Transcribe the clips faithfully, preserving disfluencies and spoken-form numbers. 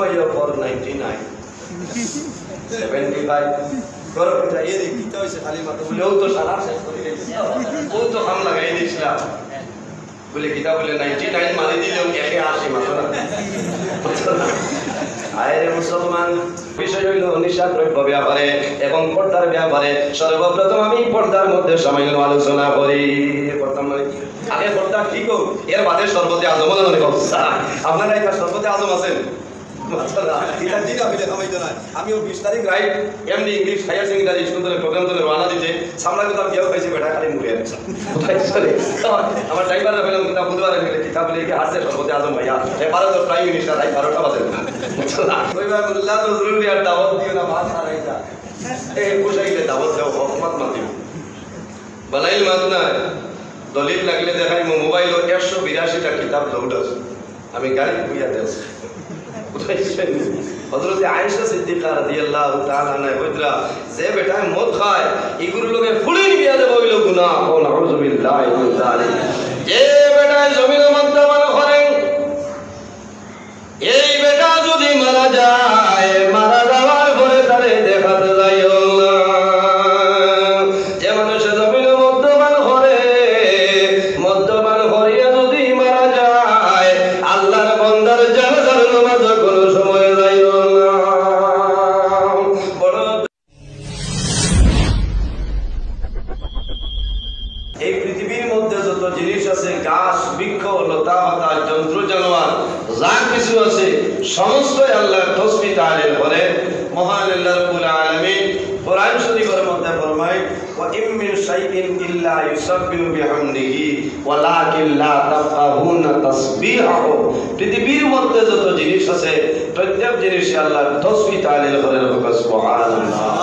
For ninety nine, seventy five. করো, এটা এর কিতা হইছে? খালি মাত্র বলে, "ও তো সারা শেষ করে দিয়েছে, ও তো কাম লাগাই দিয়েছিলাম।" বলে, "কিতা বলে, নাইনটি নাইন মারি দিলেও একে আশি মাত্র না।" আয় রে মুসলমান, বিষয় হইল নিশা দ্রব্য ব্যাপারে এবং পর্দার ব্যাপারে। সর্বপ্রথম আমি পর্দার মধ্যে সামান্য আলোচনা করি। পর্দা মানে কি? আগে পর্দা ঠিক হোক, এর বাদে শরবতে আজম হলে মনে করছে। আপনারা এটা শরবতে আজম আছেন? মাশাআল্লাহ। এটা দিন আমি লেখা হইতো না। আমি ও বিশ তারিখ রাইট এমনি ইংলিশ হায়ার সেকেন্ডারি স্কুল থেকে প্রোগ্রাম থেকে রওনা দিতে সামনে কোথাও গিয়েও পাইছি বেটা খালি মুড়ে আছে। আমার ড্রাইভার বললাম, "কিতা বুধবার আমি কিতা বলে কি হাসছে শরবতে আজম ভাইয়া? এ ভারতের প্রাইম মিনিস্টার রাইট বারোটা বাজে।" ওই ভাই মোল্লা নজরুল মিয়ার দাওয়াত দিও না, ভাত হারাই যা। এ বুঝাইলে দাওয়াত দেও, হকমত মাতিও। বানাইল মাত না, দলিল লাগলে দেখাই, মো-, মোবাইলও একশো বিরাশিটা কিতাব লোড আছে। আমি গাড়ি বুঝা দেছি। বুঝাইছেন? হযরতে আয়েশা সিদ্দিকা রাদিয়াল্লাহু তাআলা আনহা কইতরা, "যে বেটায় মদ খায়, ইগুর লগে ফুড়ির বিয়া দেব হইল গুনাহ।" ও নাউযুবিল্লাহি মিন যালিক। যে বেটায় জমিনো মদ্যপান করে, এই বেটা যদি মারা যায়, মারা যাওয়ার পরে তারে দেখাত যাইও না। যে মানুষে জমিনো মদ্যপান করে, মদ্যপান করিয়া যদি মারা যায়, আল্লাহর বান্দার জানাজার নামাজও কোনো সময় যাইও না। বড় এই পৃথিবীর মধ্যে যত জিনিস আছে, ঘাস, বৃক্ষ, লতা, পাতা, জন্তু, জানোয়ার, যা কিছু আছে, সমস্তই আল্লাহর তসবিহ তাহলিল করে। মহান আল্লাহ রাব্বুল আলামিন কোরআন শরীফের মধ্যে ফরমায়, "ওয়া ইম মিন শাইইন ইল্লা ইউসাব্বিহু বিহামদিহি ওয়ালাকিন লা তাফকাহুনা তাসবিহাহু।" পৃথিবীর মধ্যে যত জিনিস আছে, প্রত্যেক জিনিসে আল্লাহর তসবিহ তাহলিল করে। সুবহানাল্লাহ।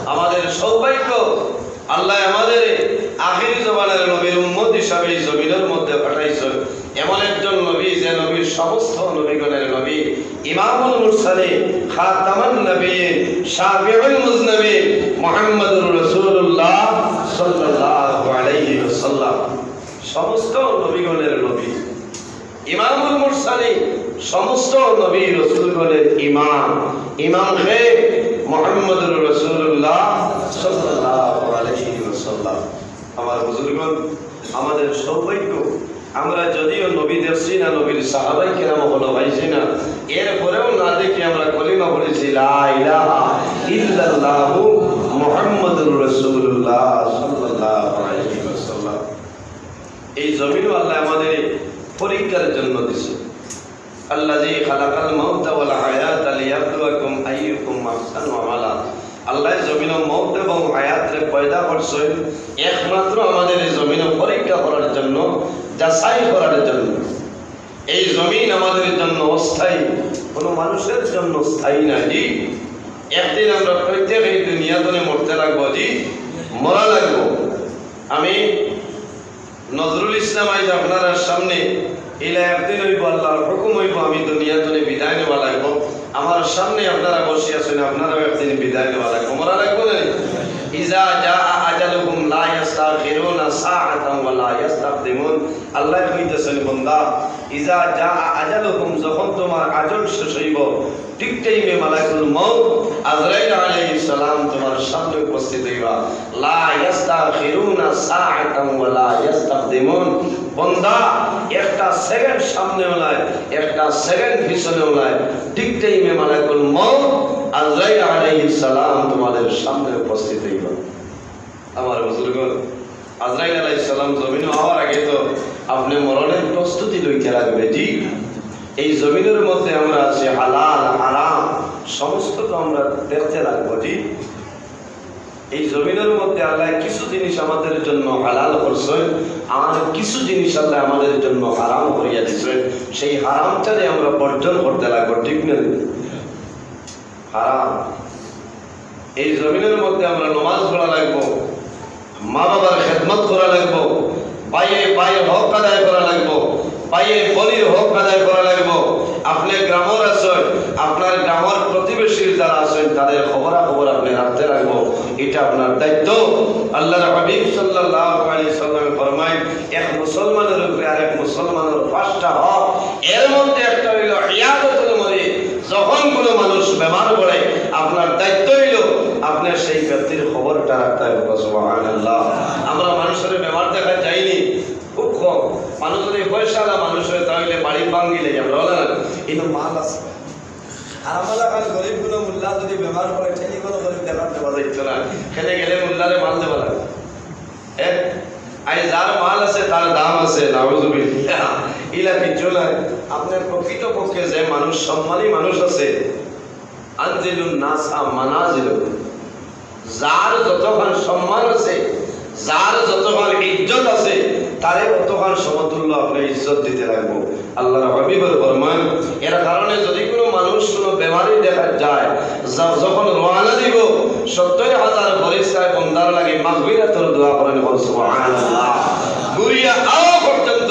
আমাদের সৌভাগ্য, আল্লাহ আমাদের আখেরি জমানার নবীর উম্মত হিসাবে এই জমিনের মধ্যে পাঠাইছেন। এমন একজন নবী, যে নবীর সমস্ত নবীগণের নবী, ইমামুল মুরসালিন, খাতামান নবীন, শাফিউল মুজনিবিন, মুহাম্মাদুর রাসূলুল্লাহ সাল্লাল্লাহু আলাইহি ওয়াসাল্লাম, সমস্ত নবীগণের নবী। ইমামুল মুরসালিন, সমস্ত নবী রসুলগণের ইমাম। ইমাম কে? মুহাম্মাদুর রাসূলুল্লাহ সাল্লাল্লাহু আলাইহি ওয়াসাল্লাম। আমার বুজুর্গণ, আমাদের সৌভাগ্য, আমরা যদিও নবী দেখছি না, নবীর সাহাবায়ে কেরাম হলো পাইছি না, এরপরেও না দেখি আমরা কলিমা পড়েছি, লা ইলাহা ইল্লাল্লাহু মুহাম্মাদুর রাসূলুল্লাহ সাল্লাল্লাহু আলাইহি ওয়াসাল্লাম। এই জমিনও আল্লাহ আমাদের পরীক্ষার জন্য দিছে। আল্লাযী খালাকাল মাউতা ওয়াল হায়াতা লিয়াবলুয়াকুম আইয়ুকুম আহসানু আমালা। আল্লাহ জমিনও মউত এবং হায়াতরে পয়দা করছেন একমাত্র আমাদের এই জমিনও পরীক্ষা করার জন্য, যাচাই করার জন্য। এই জমিন আমাদের জন্য অস্থায়ী, কোনো মানুষের জন্য স্থায়ী না। জি, একদিন আমরা প্রত্যেক এই দুনিয়া তনে মরতে লাগবো। জি, মরা লাগবো। আমি নজরুল ইসলাম আইজ আপনারার সামনে ইলা একদিন অইবো, আল্লাহর হুকুম অইবো, আমি দুনিয়া তনে বিদায় নেওয়া লাগবো। আমার সামনে আপনারা বসি আছেন, আপনারাও একদিন বিদায় নেওয়া লাগবো, মরা লাগবো না নি? ইজা জা আজালুহুম লা ইয়াস্তাখিরুনা সাআতান ওয়া লা ইয়াস্তাকদিমুন। আল্লাহ কইতেছেন, বন্দা, ইজা জা আজালুহুম, যখন তোমার আজল শেষ অইবো, ঠিক টাইমে মালাকুল মউত আজরাইল আলাইহিস সালাম তোমার সামনে উপস্থিত অইবা। লা ইয়াস্তাখিরুনা সাআতান ওয়া লা ইয়াস্তাকদিমুন। বন্দা, একটা সেকেন্ড সামনেও নাই, একটা সেকেন্ড পিছনেও নাই, ঠিক টাইমে মালাকুল মউত আজরাইল আলাইহিস সালাম তোমাদের সামনে উপস্থিত অইবা। আমার বুজুর্গণ, আজরাইল আলাইহিস সালাম জমিনও আওয়ার আগে তো আপনি মরণের প্রস্তুতি লইতে লাগবে। জি, এই জমিনের মধ্যে আমরা আছি, হালাল হারাম সমস্ত তো আমরা দেখতে লাগবো। জি, এই জমিনের মধ্যে আল্লাহ কিছু জিনিস আমাদের জন্য হালাল করছেন, আর কিছু জিনিস আল্লাহ আমাদের জন্য হারাম করিয়া দিচ্ছেন। সেই হারামটারে আমরা বর্জন করতে লাগবো, ঠিক না? হারাম। এই জমিনের মধ্যে আমরা নমাজ পড়া লাগবো, মা বাবার খেদমত করা লাগবো, ভাইয়ে ভাইর হক আদায় করা লাগবো, ভাইয়ে বলির হক আদায় করা লাগবো। আপনি গ্রামর আছেন, আপনার গ্রামর প্রতিবেশীর যারা আছেন, তাদের খবরাখবর আপনি রাখতে লাগবো, এটা আপনার দায়িত্ব। আল্লাহর হাবিব সাল্লাল্লাহু আলাইহি সাল্লামে ফরমায়, এক মুসলমানের উপরে আরেক মুসলমানের পাঁচটা হক, এর মধ্যে একটা হইল ইয়াদাতুল মরিদ। যখন বেমার পড়ে, আপনার দায়িত্ব অইলো আপনার সেই ব্যক্তির খবরটা রাখতে হবে। সুবহানাল্লাহ। আমরা মানুষের বেমার দেখা যায়নি, খুব কম। মানুষ যদি পয়সাওয়ালা মানুষ হয়, তাহলে বাড়ি ভাঙ্গি লেগে আমরা বলে না, কিন্তু মাল আছে। আর আমরা এখন গরিব কোনো মোল্লা যদি বেমার পড়ে, ঠেলি কোনো গরিব দেখার দেওয়া যাইতো না, খেলে গেলে মোল্লারে মাল দেওয়া লাগে। এ, আই যার মাল আছে, তার দাম আছে, নাউজুবিল্লাহ। ইলা কিচ্ছু নাই। আপনার প্রকৃতপক্ষে যে মানুষ, সম্মানী মানুষ আছে, আনজিলুন নাসা মানাজিলুহুম। যার যতখান সম্মান আছে, যার যতখান ইজ্জত আছে, তারে অতখান সমতুল্য আপনি ইজ্জত দিতে লাগবো। আল্লাহর হাবিবর ফরমান, এর কারণে যদি কোনো মানুষ কোনো বেমারি দেখা যায়, যা-, যখন রওয়ানা দিব, সত্তর হাজার ফেরেশতায় বন্দার লাগি মাগফিরাতর দোয়া করেন, বল সুবহানাল্লাহ। ঘুরিয়া আওয়া পর্যন্ত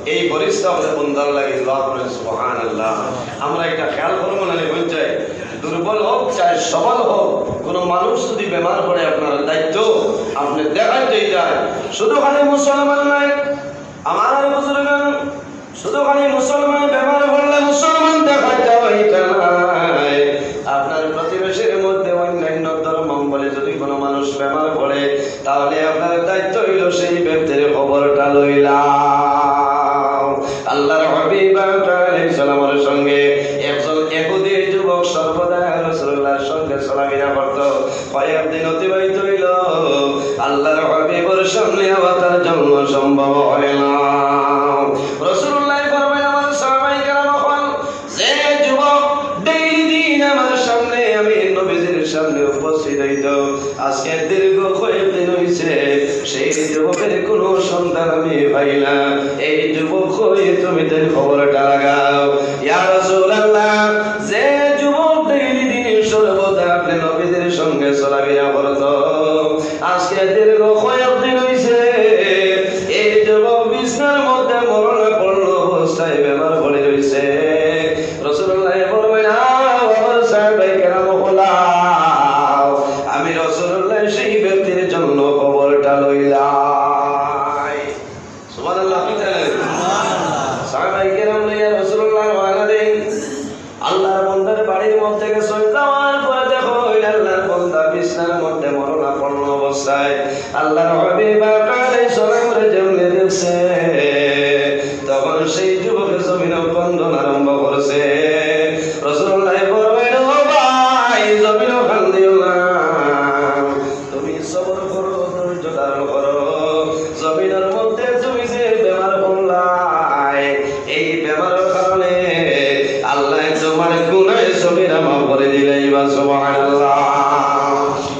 এই ফেরেশতা হলে বন্দার লাগি দোয়া করেন, সুবহানাল্লাহ। আমরা একটা খেয়াল করবো না নি, বুঝছে? দুর্বল হোক চাই সবল হোক, কোনো মানুষ যদি বেমার পড়ে, আপনার দায়িত্ব, আপনি দেখার যেই যায়। শুধু খালি মুসলমান নাই, আমার বুজুর্গান, শুধু খালি মুসলমান বেমার পড়লে মুসলমান দেখার যাওয়া এটা নাই। আপনার প্রতিবেশীর মধ্যে অন্যান্য ধর্মাবলম্বী যদি কোনো মানুষ বেমার পড়ে, তাহলে আপনার দায়িত্ব অইলো সেই ব্যক্তির খবরটা লইলাম। আল্লাহর হাবিব আলাইহিস সালামের সঙ্গে একজন ইহুদি যুবক সর্বদা রাসূলুল্লাহর সঙ্গে চলাফেরা করত। কয়েকদিন অতিবাহিত অইল, আল্লাহর হাবিবর সামনে আবার তার জন্ম সম্ভব হয় না। রাসূলুল্লাহ ফরমাইন, আমার সাহাবায়ে কেরাম অকল, যে যুবক ডেইলি দিন আমার সামনে, আমি নবীজির সামনে উপস্থিত হইত, আজকে দীর্ঘ কয়েকদিন হইছে, সেই যুবকের কোনো সন্ধান আমি পাই না। এই যুবক কই, তুমি তার খবরটা লাগাও। ইয়া রাসূলুল্লাহ, যে যুবক ডেইলি দিন সর্বদা আপনি নবীজির সঙ্গে চলাফেরা করত, আজকে দীর্ঘ কয়েকদিন হইছে, এই যুবক বিছনার মধ্যে মরণাপন্ন অবস্থায় বেমার পড়ি রইছে। রাসূলুল্লাহ ফরমাইন, "আও আমার সাহাবায়ে কেরাম অকল, আমি রাসূলুল্লাহ সেই ব্যক্তির জন্য খবরটা লইলাই।" সুবহানাল্লাহ। সাহাবায়ে কেরাম লইয়া রাসূলুল্লাহ রওয়ানা দেন। আল্লাহর বন্দার বাড়ির মধ্যে গেছে, যাওয়ার পরে দেখইন আল্লাহর বন্দা বিছনার মধ্যে মরণাপন্ন অবস্থায়। আল্লাহর হাবিব আলাইহিস সালামরে যেমনে দেখছে, তখন সেই যুবকে জমিনো কান্দন আরম্ভ করছে। রাসূলুল্লাহ ফরমাইন, "ও ভাই, জমিনো কান্দিও না, তুমি সবর করো, ধৈর্য ধারণ করো। জমিনর মধ্যে তুমি যে বেমার পড়লায়, এই বেমারর কারণে আল্লাহ তোমার গুনাহ সগীরা মাফ করে দিলাইবা।" সুবহানাল্লাহ।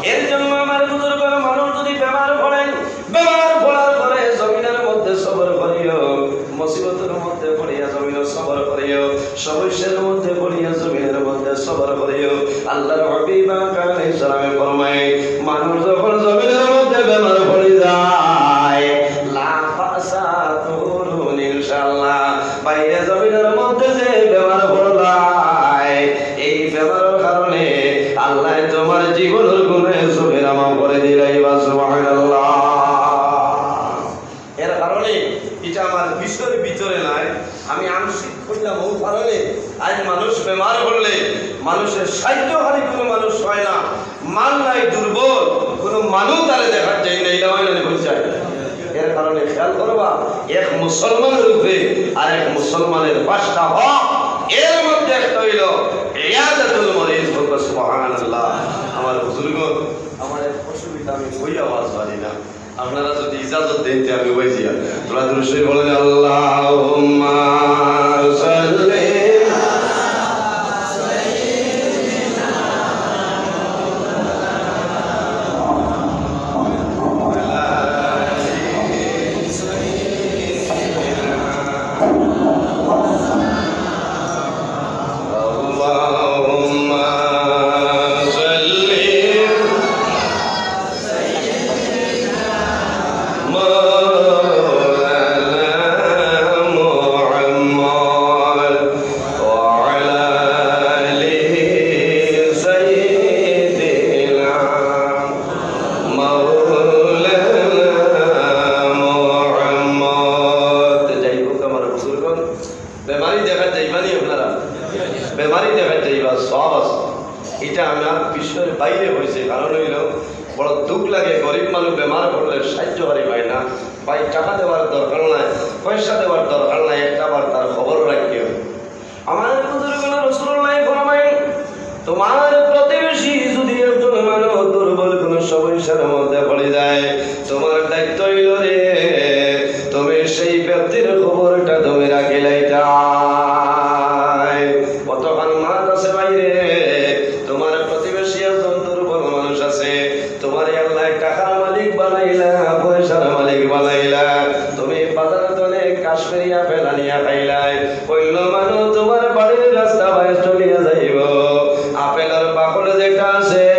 এর জন্য আমার বুজুর্গ মানুষ যদি বেমার পড়েন, বেমার পড়ার পরে জমিনর মধ্যে সবর করিও, মুসিবতর মধ্যে পড়িয়া জমিনো সবর করিও, সমস্যার মধ্যে পড়িয়া জমিনর মধ্যে সবর করিও। আল্লাহর হাবিব আলাইহিস সালামে ফরমায়, মানুষ যখন জমিনর মধ্যে বেমার পড়ি যায়, লা বাসা, তখন ইনশাআল্লাহ, বাইরে জমিনর মধ্যে যে বেমার পড়লায়, এই বেমারর কারণে আল্লাহ তোমার জীবনর গুনাহ সগীরা মাফ করে দিলাইবা। সুবহানাল্লাহ। এর কারণে এটা আমার বিষয়ের ভিতরে নাই, আমি আংশিক কইলাম। ও কারণে আজ মানুষ বেমার পড়লে মানুষের সাহায্যকারী কোনো মানুষ হয় না, মাল নাই, দুর্বল, কোনো মানুষ তারে দেখার যায় না, এটা হয় না, বুঝ যায়। এর কারণে খেয়াল করবা, এক মুসলমানের উপরে আর এক মুসলমানের পাঁচটা হক, এর মধ্যে একটা হইল ইয়াদাতুল মরিজ। সুবহানাল্লাহ। আমার বুজুর্গ, আমার এক অসুবিধা, আমি ওই আওয়াজ পারি না। আপনারা যদি ইজাজত দেন, তে আমি ওই জিয়া। তোরা দুরূদ শরীফ বলেন, আল্লাহুম্মা সাল্লি। اللهم صل على مولانا محمد وعلى آل سيدنا مولانا محمد। যাই হোক, আমার বুজুর্গণ, বেমারি দেখার যাইবা নি আপনারা? বেমারি দেখার যাইবা, সওয়াব আছে। ইটা আমার বিষয়র বাইরে অইছে, কারণ অইলো বড় দুখ লাগে, গরিব মানুষ বেমার পড়লে সাহায্য করি পায় না। ভাই, টাকা দেওয়ার দরকার নাই, পয়সা দেওয়ার দরকার নাই, একটা বার তার খবর রাখিও। আমার বুজুর্গ রাসূলুল্লাহ ফরমায়, তোমার প্রতিবেশী যদি একজন মানুষ দুর্বল কোনো সমস্যার মধ্যে পড়ে যায়, তোমার দায়িত্ব অইলো রে, তুমি সেই ব্যক্তির খবরটা তুমি রাখিলাইতায়। কতখান মাত আছে বাইরে, তোমার প্রতিবেশী একজন দুর্বল মানুষ আছে, তোমারে আল্লাহ টাকার মালিক বানাইলা, পয়সার মালিক বানাইলা, তুমি বাজার তনে কাশ্মীরি আপেল আনিয়া খাইলায়, অন্য মানুষ তোমার বাড়ির রাস্তা বায় চলিয়া যাইবো, আপেলর বাকল যেটা আছে,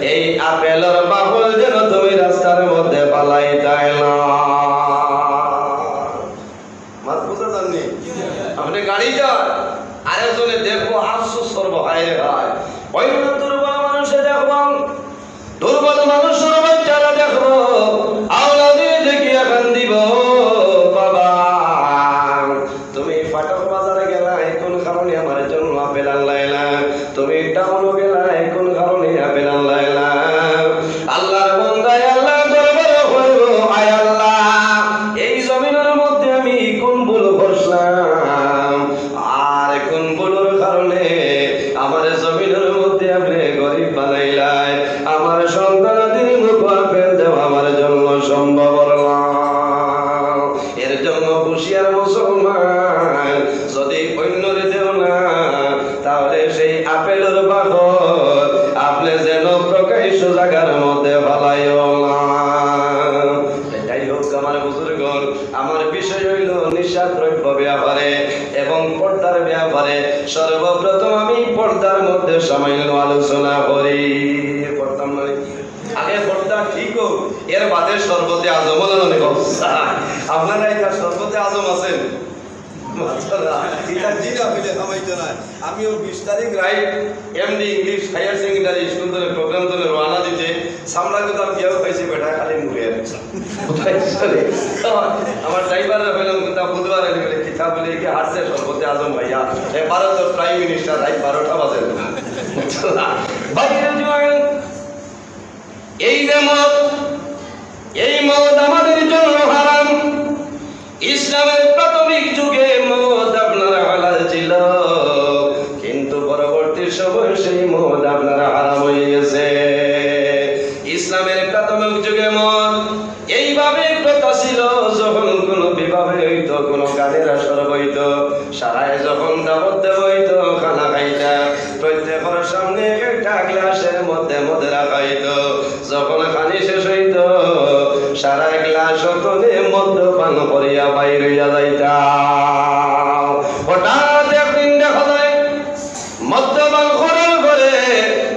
এই আপেলর বাকল যেন তুমি রাস্তার মধ্যে ফালাইতায় না। মাত বুঝা যার নি? আপনে গাড়ি যার, আরেকজনে দেখবো, আফসোস করবো, হায় রে হায়। অন্য দুর্বল মানুষে দেখবো, দুর্বল মানুষর বাচ্চারা দেখবো, আওলাদে দেখিয়া কান্দিবো, বাবা, তুমি ফাটক বাজারে গেলায়, কোন কারণে আমার জন্য আপেল আনলায় না? তুমি টাউনো গেলায়, কোন কারণে আপেল আনলায় না? আল্লাহর বান্দায় আল্লাহর দরবারে কইবো, আয় আল্লাহ, এই জমিনর মধ্যে আমি কোন ভুল করছিলাম? আর কোন ভুলর কারণে আমার জমিনর মধ্যে আপনে গরিব বানাইলায়? আমার সন্তানাদির মুখো আপেল দেওয়া আমার জন্য সম্ভব অইলো না। এর জন্য হুঁশিয়ার মুসলমান, যদি অন্যরে দেও না, তাহলে সেই আপেলর বাকল আপনে যেন প্রকাশ্য জাগার মধ্যে ফালাইও না। যাই হোক, আমার বুজুর্গণ, আমার বিষয় অইলো নিশা দ্রব্য ব্যাপারে এবং পর্দার ব্যাপারে। সর্বপ্রথম আমি পর্দার মধ্যে সামান্য আলোচনা করি। পর্দার মানে আগে পর্দা ঠিক হোক, এর বাদে শরবতে আজম অইলো নি অবস্থা। আপনারা ইটা শরবতে আজম আছেন? মাশাআল্লাহ। ইটা দিন আপনি কামাইতো না। আমিও বিশ তারিখ রাইত MD English higher secondary school তনে প্রোগ্রাম তনে রওনা দিতে সামলা গুদাম গিয়াও পাইছি বেটা খালি মুড়ে। আমার ড্রাইভাররে কইলাম, "কিতা বুধবার আইলে?" বলে, "কিতা?" বলে, "কি হারছে শরবতে আজম ভাইয়া, এ ভারতর প্রাইম মিনিস্টার, রাইত বারোটা বাজে।" ভাই, এই যে মদ, এই মদ আমাদের জন্য হারাম। ইসলামের প্রাথমিক যুগে মদ আপনার হালাল ছিল, কিন্তু পরবর্তী সময় সেই মদ আপনার হারাম হয়ে গেছে। ইসলামের প্রাথমিক যুগে মদ এইভাবে প্রথা ছিল, যখন কোনো বিবাহ হইতো, কোনো গানের আসর হইতো, সারায় যখন দাওয়াত দেওয়া হইতো, খানা খাইতা, প্রত্যেকের সামনে একটা গ্লাসের মধ্যে মদ রাখা হইতো। যখন খানি শেষ হইতো, সারা গ্লাস তনে মদ্যপান করিয়া বাইর হইয়া যাইতা। হঠাৎ একদিন দেখা যায়, মদ্যপান করার পরে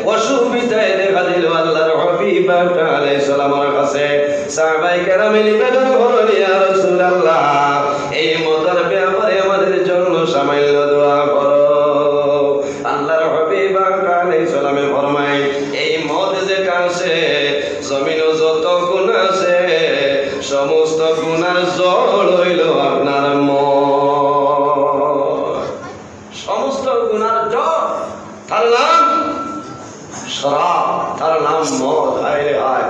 অসুবিধায় দেখা দিল আল্লাহর হাবিব আলাইহিস সালামের কাছে। সাহাবায়ে কেরামে নিবেদন করলেন, "ইয়া রাসূলুল্লাহ, এই মদের ব্যাপারে আমাদের জন্য সামান্য দোয়া করো।" আল্লাহর হাবিব আলাইহিস সালামে ফরমায়, "এই মদ যেটা আছে, জমিনো যত গুনাহ আছে, সমস্ত গুনার জড় হইল আপনার মদ।" সমস্ত গুনার জড়, তার নাম শরাব, তার নাম মদ। হায় রে হায়,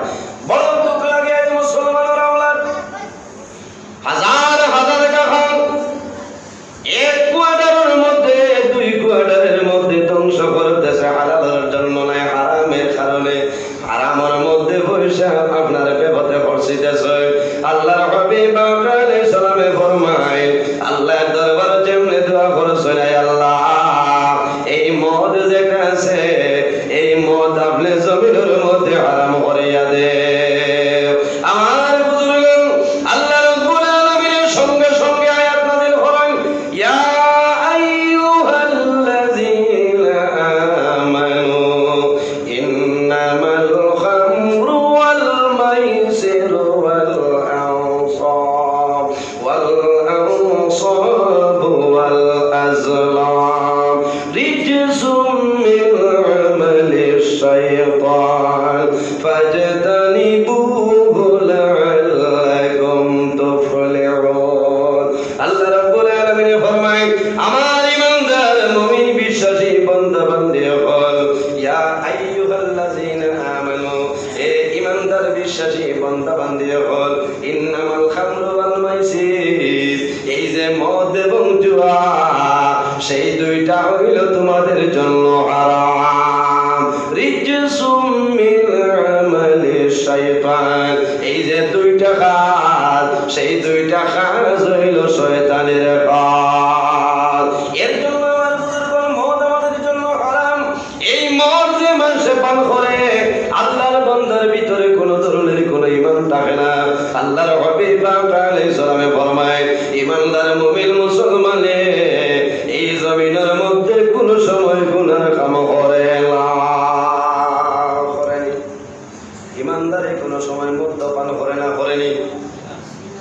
বড় দুঃখ লাগে আজ মুসলমানের আওলাদ। হাজার হাজার টাকা এক কোয়ার্টারের মধ্যে, দুই কোয়ার্টারের মধ্যে ধ্বংস করতেছে হালালের জন্য নয়, হারামের কারণে। হারামের মধ্যে পয়সা আপনার বিপদে পড়ছিতেছে। আল্লাহর হাবিব আলাইহিস সালামে ফরমায়, আল্লাহর দরবার যেমনে দোয়া করছেন, "আয় আল্লাহ, এই মদ যেটা আছে, এই মদ আপনি জমিনের মধ্যে হারাম করিয়া দে।" আমার বুজুর্গ, আল্লাহ রাব্বুল আলামিনের সঙ্গে সঙ্গে আয়াত নাযিল করেন, يا أيها الذين آمنوا إنما الخمر والميسر والأنصاب والأنصاب والأزلام رجس من عمل الشيطان فاجتنبوه لعلكم تفلحون। আল্লাহ রাব্বুল আলামিন ফরমায়, আমার ইমানদার মুমিন বিশ্বাসী বান্দা বান্দি অকল, জন্য হারাম। রিজসুম মিন আমালি শাইতান। এই যে দুইটা কাজ, সেই দুইটা কাজ হইল শয়তানের কাজ। এর জন্য আমার বুজুর্গ, মদ আমাদের জন্য হারাম। এই মদ যে মানুষে পান করে, আল্লাহর বান্দার ভিতরে কোনো ধরনের কোনো ঈমান থাকে না। আল্লাহর হাবিব পাক আলাইহিস সালামে ফরমায়, ইমানদার মুমিন মুসলমানে এই জমিনের মধ্যে কোনো সময় গুনার কাম করে না, করেনি। ইমানদারে কোনো সময় মদ্যপান করে না, করেনি?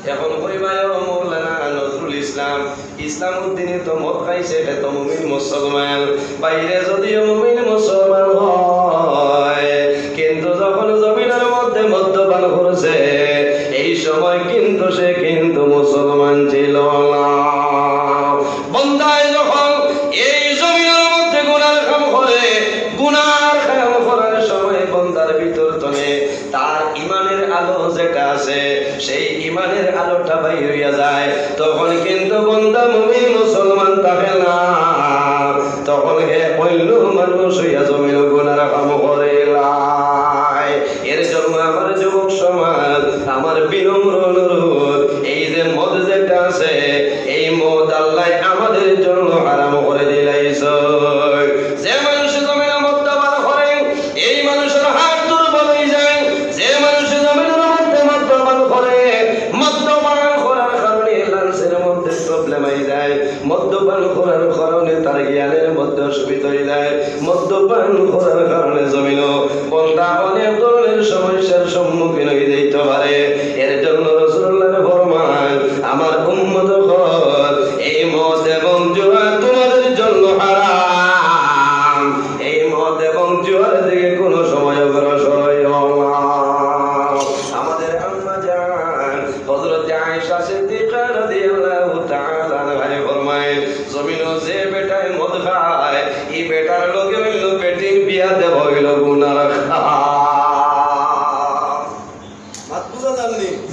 এখন কইবায়, "ও মৌলানা নজরুল ইসলাম, ইসলাম উদ্দিনে তো মদ খাইছে, সে তো মুমিন মুসলমান।" বাইরে যদিও মুমিন মুসলমান হয়, কিন্তু যখন জমিনের মধ্যে মদ্যপান করছে, এই সময় কিন্তু সে কিন্তু মুসলমান ছিল না। বন্দায় যখন এই জমিনের মধ্যে গুনার কাম করে, গুনার কাম করার সময় বন্দার ভিতর তনে তার ইমানের আলো যেটা আছে, সেই ইমানের আলোটা বাইর হইয়া যায়, তখন কিন্তু বন্দা মুমিন মুসলমান থাকে না, তখন হে অন্য মানুষ হইয়া জমিন গুনার কাম করে লাই। এর জন্য আমার যুবক সমাজ, আমার বিনম্র অনুরোধ, এই যে মদ যেটা আছে, এই মদ আল্লাহ আমাদের জন্য হারাম করে দিলাইছে। যে মানুষ জমিনে মদ্যপান করে, এই মানুষের হার্ট দুর্বল হয়ে যায়। যে মানুষ জমিনের মধ্যে মদ্যপান করে, মদ্যপান করার কারণে লাংসের মধ্যে প্রবলেম হয়ে যায়, মদ্যপান করার কারণে তার জ্ঞানের মধ্যে অসুবিধা হয়ে যায়, মদ্যপান করার কারণে জমিনও বন্দা অনেক ধরনের সমস্যার সম্মুখীন হয়ে যাইতে পারে। এর জন্য রাসূলুল্লাহর ফরমান, আমার উম্মত হল, এই মদ এবং জুয়া তোমাদের জন্য হারাম। এই মদ এবং জুয়ার দিকে কোনো সময় অগ্রসর হইও না। আমাদের আম্মা জান হযরত আয়েশা সিদ্দিকা রাদিয়াল্লাহু তাআলা আনহা ফরমায়, জমিনো যে বেটায় মদ খায়, এই বেটার লগে অইলো বেটির বিয়া দেওয়া অইলো গুনার কাম। মাত বুঝা যার নি?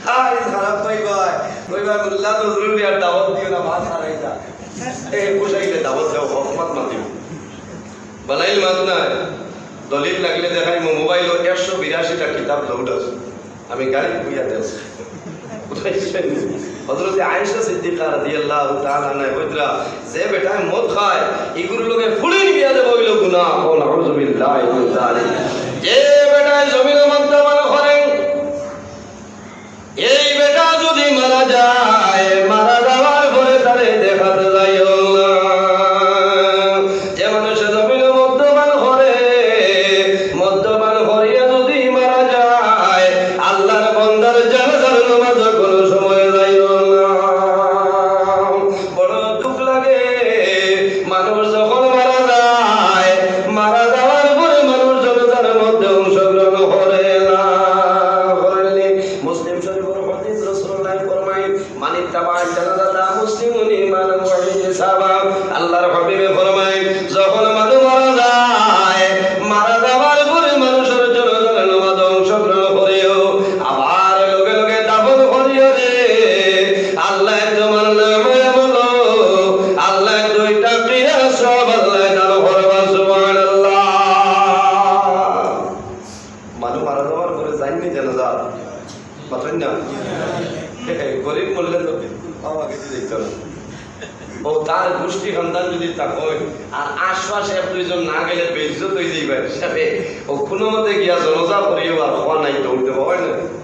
হায়, খারাপ পাইবায়। কইবায়, "মোল্লা নজরুল বিয়ার দাওয়াত দিও না, মাত হারাই যা।" এ, বুঝাইলে দাওয়াত দেও, হক মাত মাতিও। বালাইল মাত নাই। দলিল লাগলে দেখাইমু, মোবাইলো একশো বিরাশিটা কিতাব লোড আছে। আমি গাড়ি বইয়া দেব। বুঝাইছেন? হযরতে আয়েশা সিদ্দিকা রাদিয়াল্লাহু তাআলা আনহা কইতরা, যে বেটায় মদ খায়, ইগুর লগে ফুড়ির বিয়া দেওয়া অইলো গুনাহ। ও নাউযুবিল্লাহি মিন যালিক। যে বেটায় জমিনো মদ্যপান করে, এই বেটা যদি মারা যায়, মারা যাওয়ার পরে তারে দেখাত যাইও না। যে মানুষে জমিনো মদ্যপান করে, মদ্যপান করিয়া যদি মারা যায়, আল্লাহর বান্দার জানাজার নামাজ কোনো সময় যাইও না। বড় দুঃখ লাগে, মানুষ যখন মারা যায়, মারা যাওয়ার পরে মানুষ জানাজার মধ্যে অংশগ্রহণ করে না, করেননি। মুসলিম শরীফের হাদিস, রাসূলুল্লাহ ফরমায়, "মান ইত্তাবাআ জানাজাতা মুসলিমিন ঈমানান ওয়া ইহতিসাবা।" আল্লাহর হাবিবে ফরমায়, যখন মানুষ মারা যায়, মারা যাওয়ার পরে মানুষের জানাজার নামাজ অংশগ্রহণ করিও, আবার লগে লগে দাফন করিও রে। আল্লাহ তোমার নামায় আমল, আল্লাহ দুইটা কিরাত সওয়াব আল্লাহ দান করবা, সুবহানাল্লাহ। মানুষ মারা যাওয়ার পরে যাইনি জানাজা, মাতইন না? গরিব মরলে তো বিলকুল পাও আগে দিয়ে দিত না। ও তার গোষ্ঠী খানদান যদি তা হয়, আর আশপাশে এক দুইজন না গেলে বেইজ্জত হয়ে যাইবে হিসাবে, ও কোনো মতে গিয়া জানাজা করিও আর হওয়া নাই, দৌড়তে পারে না।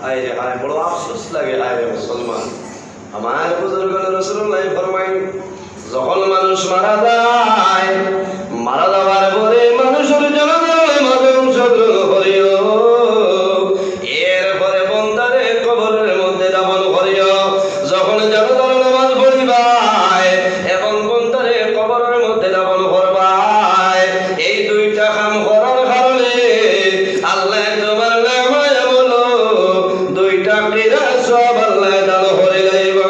আয় রে হায়, বড় আফসোস লাগে, হায় রে মুসলমান। আমার বুজুর্গ রাসূলুল্লাহ ফরমায়, যখন মানুষ মারা যায়, মারা যাওয়ার পরে মানুষের জানাজার নামাজে অংশগ্রহণ করিও, এরপরে বন্দারে কবরের মধ্যে দাফন করিও। যখন জানাজার নামাজ পড়িবায় এবং বন্দারে কবরের মধ্যে দাফন করবায়, এই দুইটা কাম করার কারণে আল্লাহ তোমার নামায় আমল দুইটা কিরাত সওয়াব আল্লাহ দান করি লাইবা।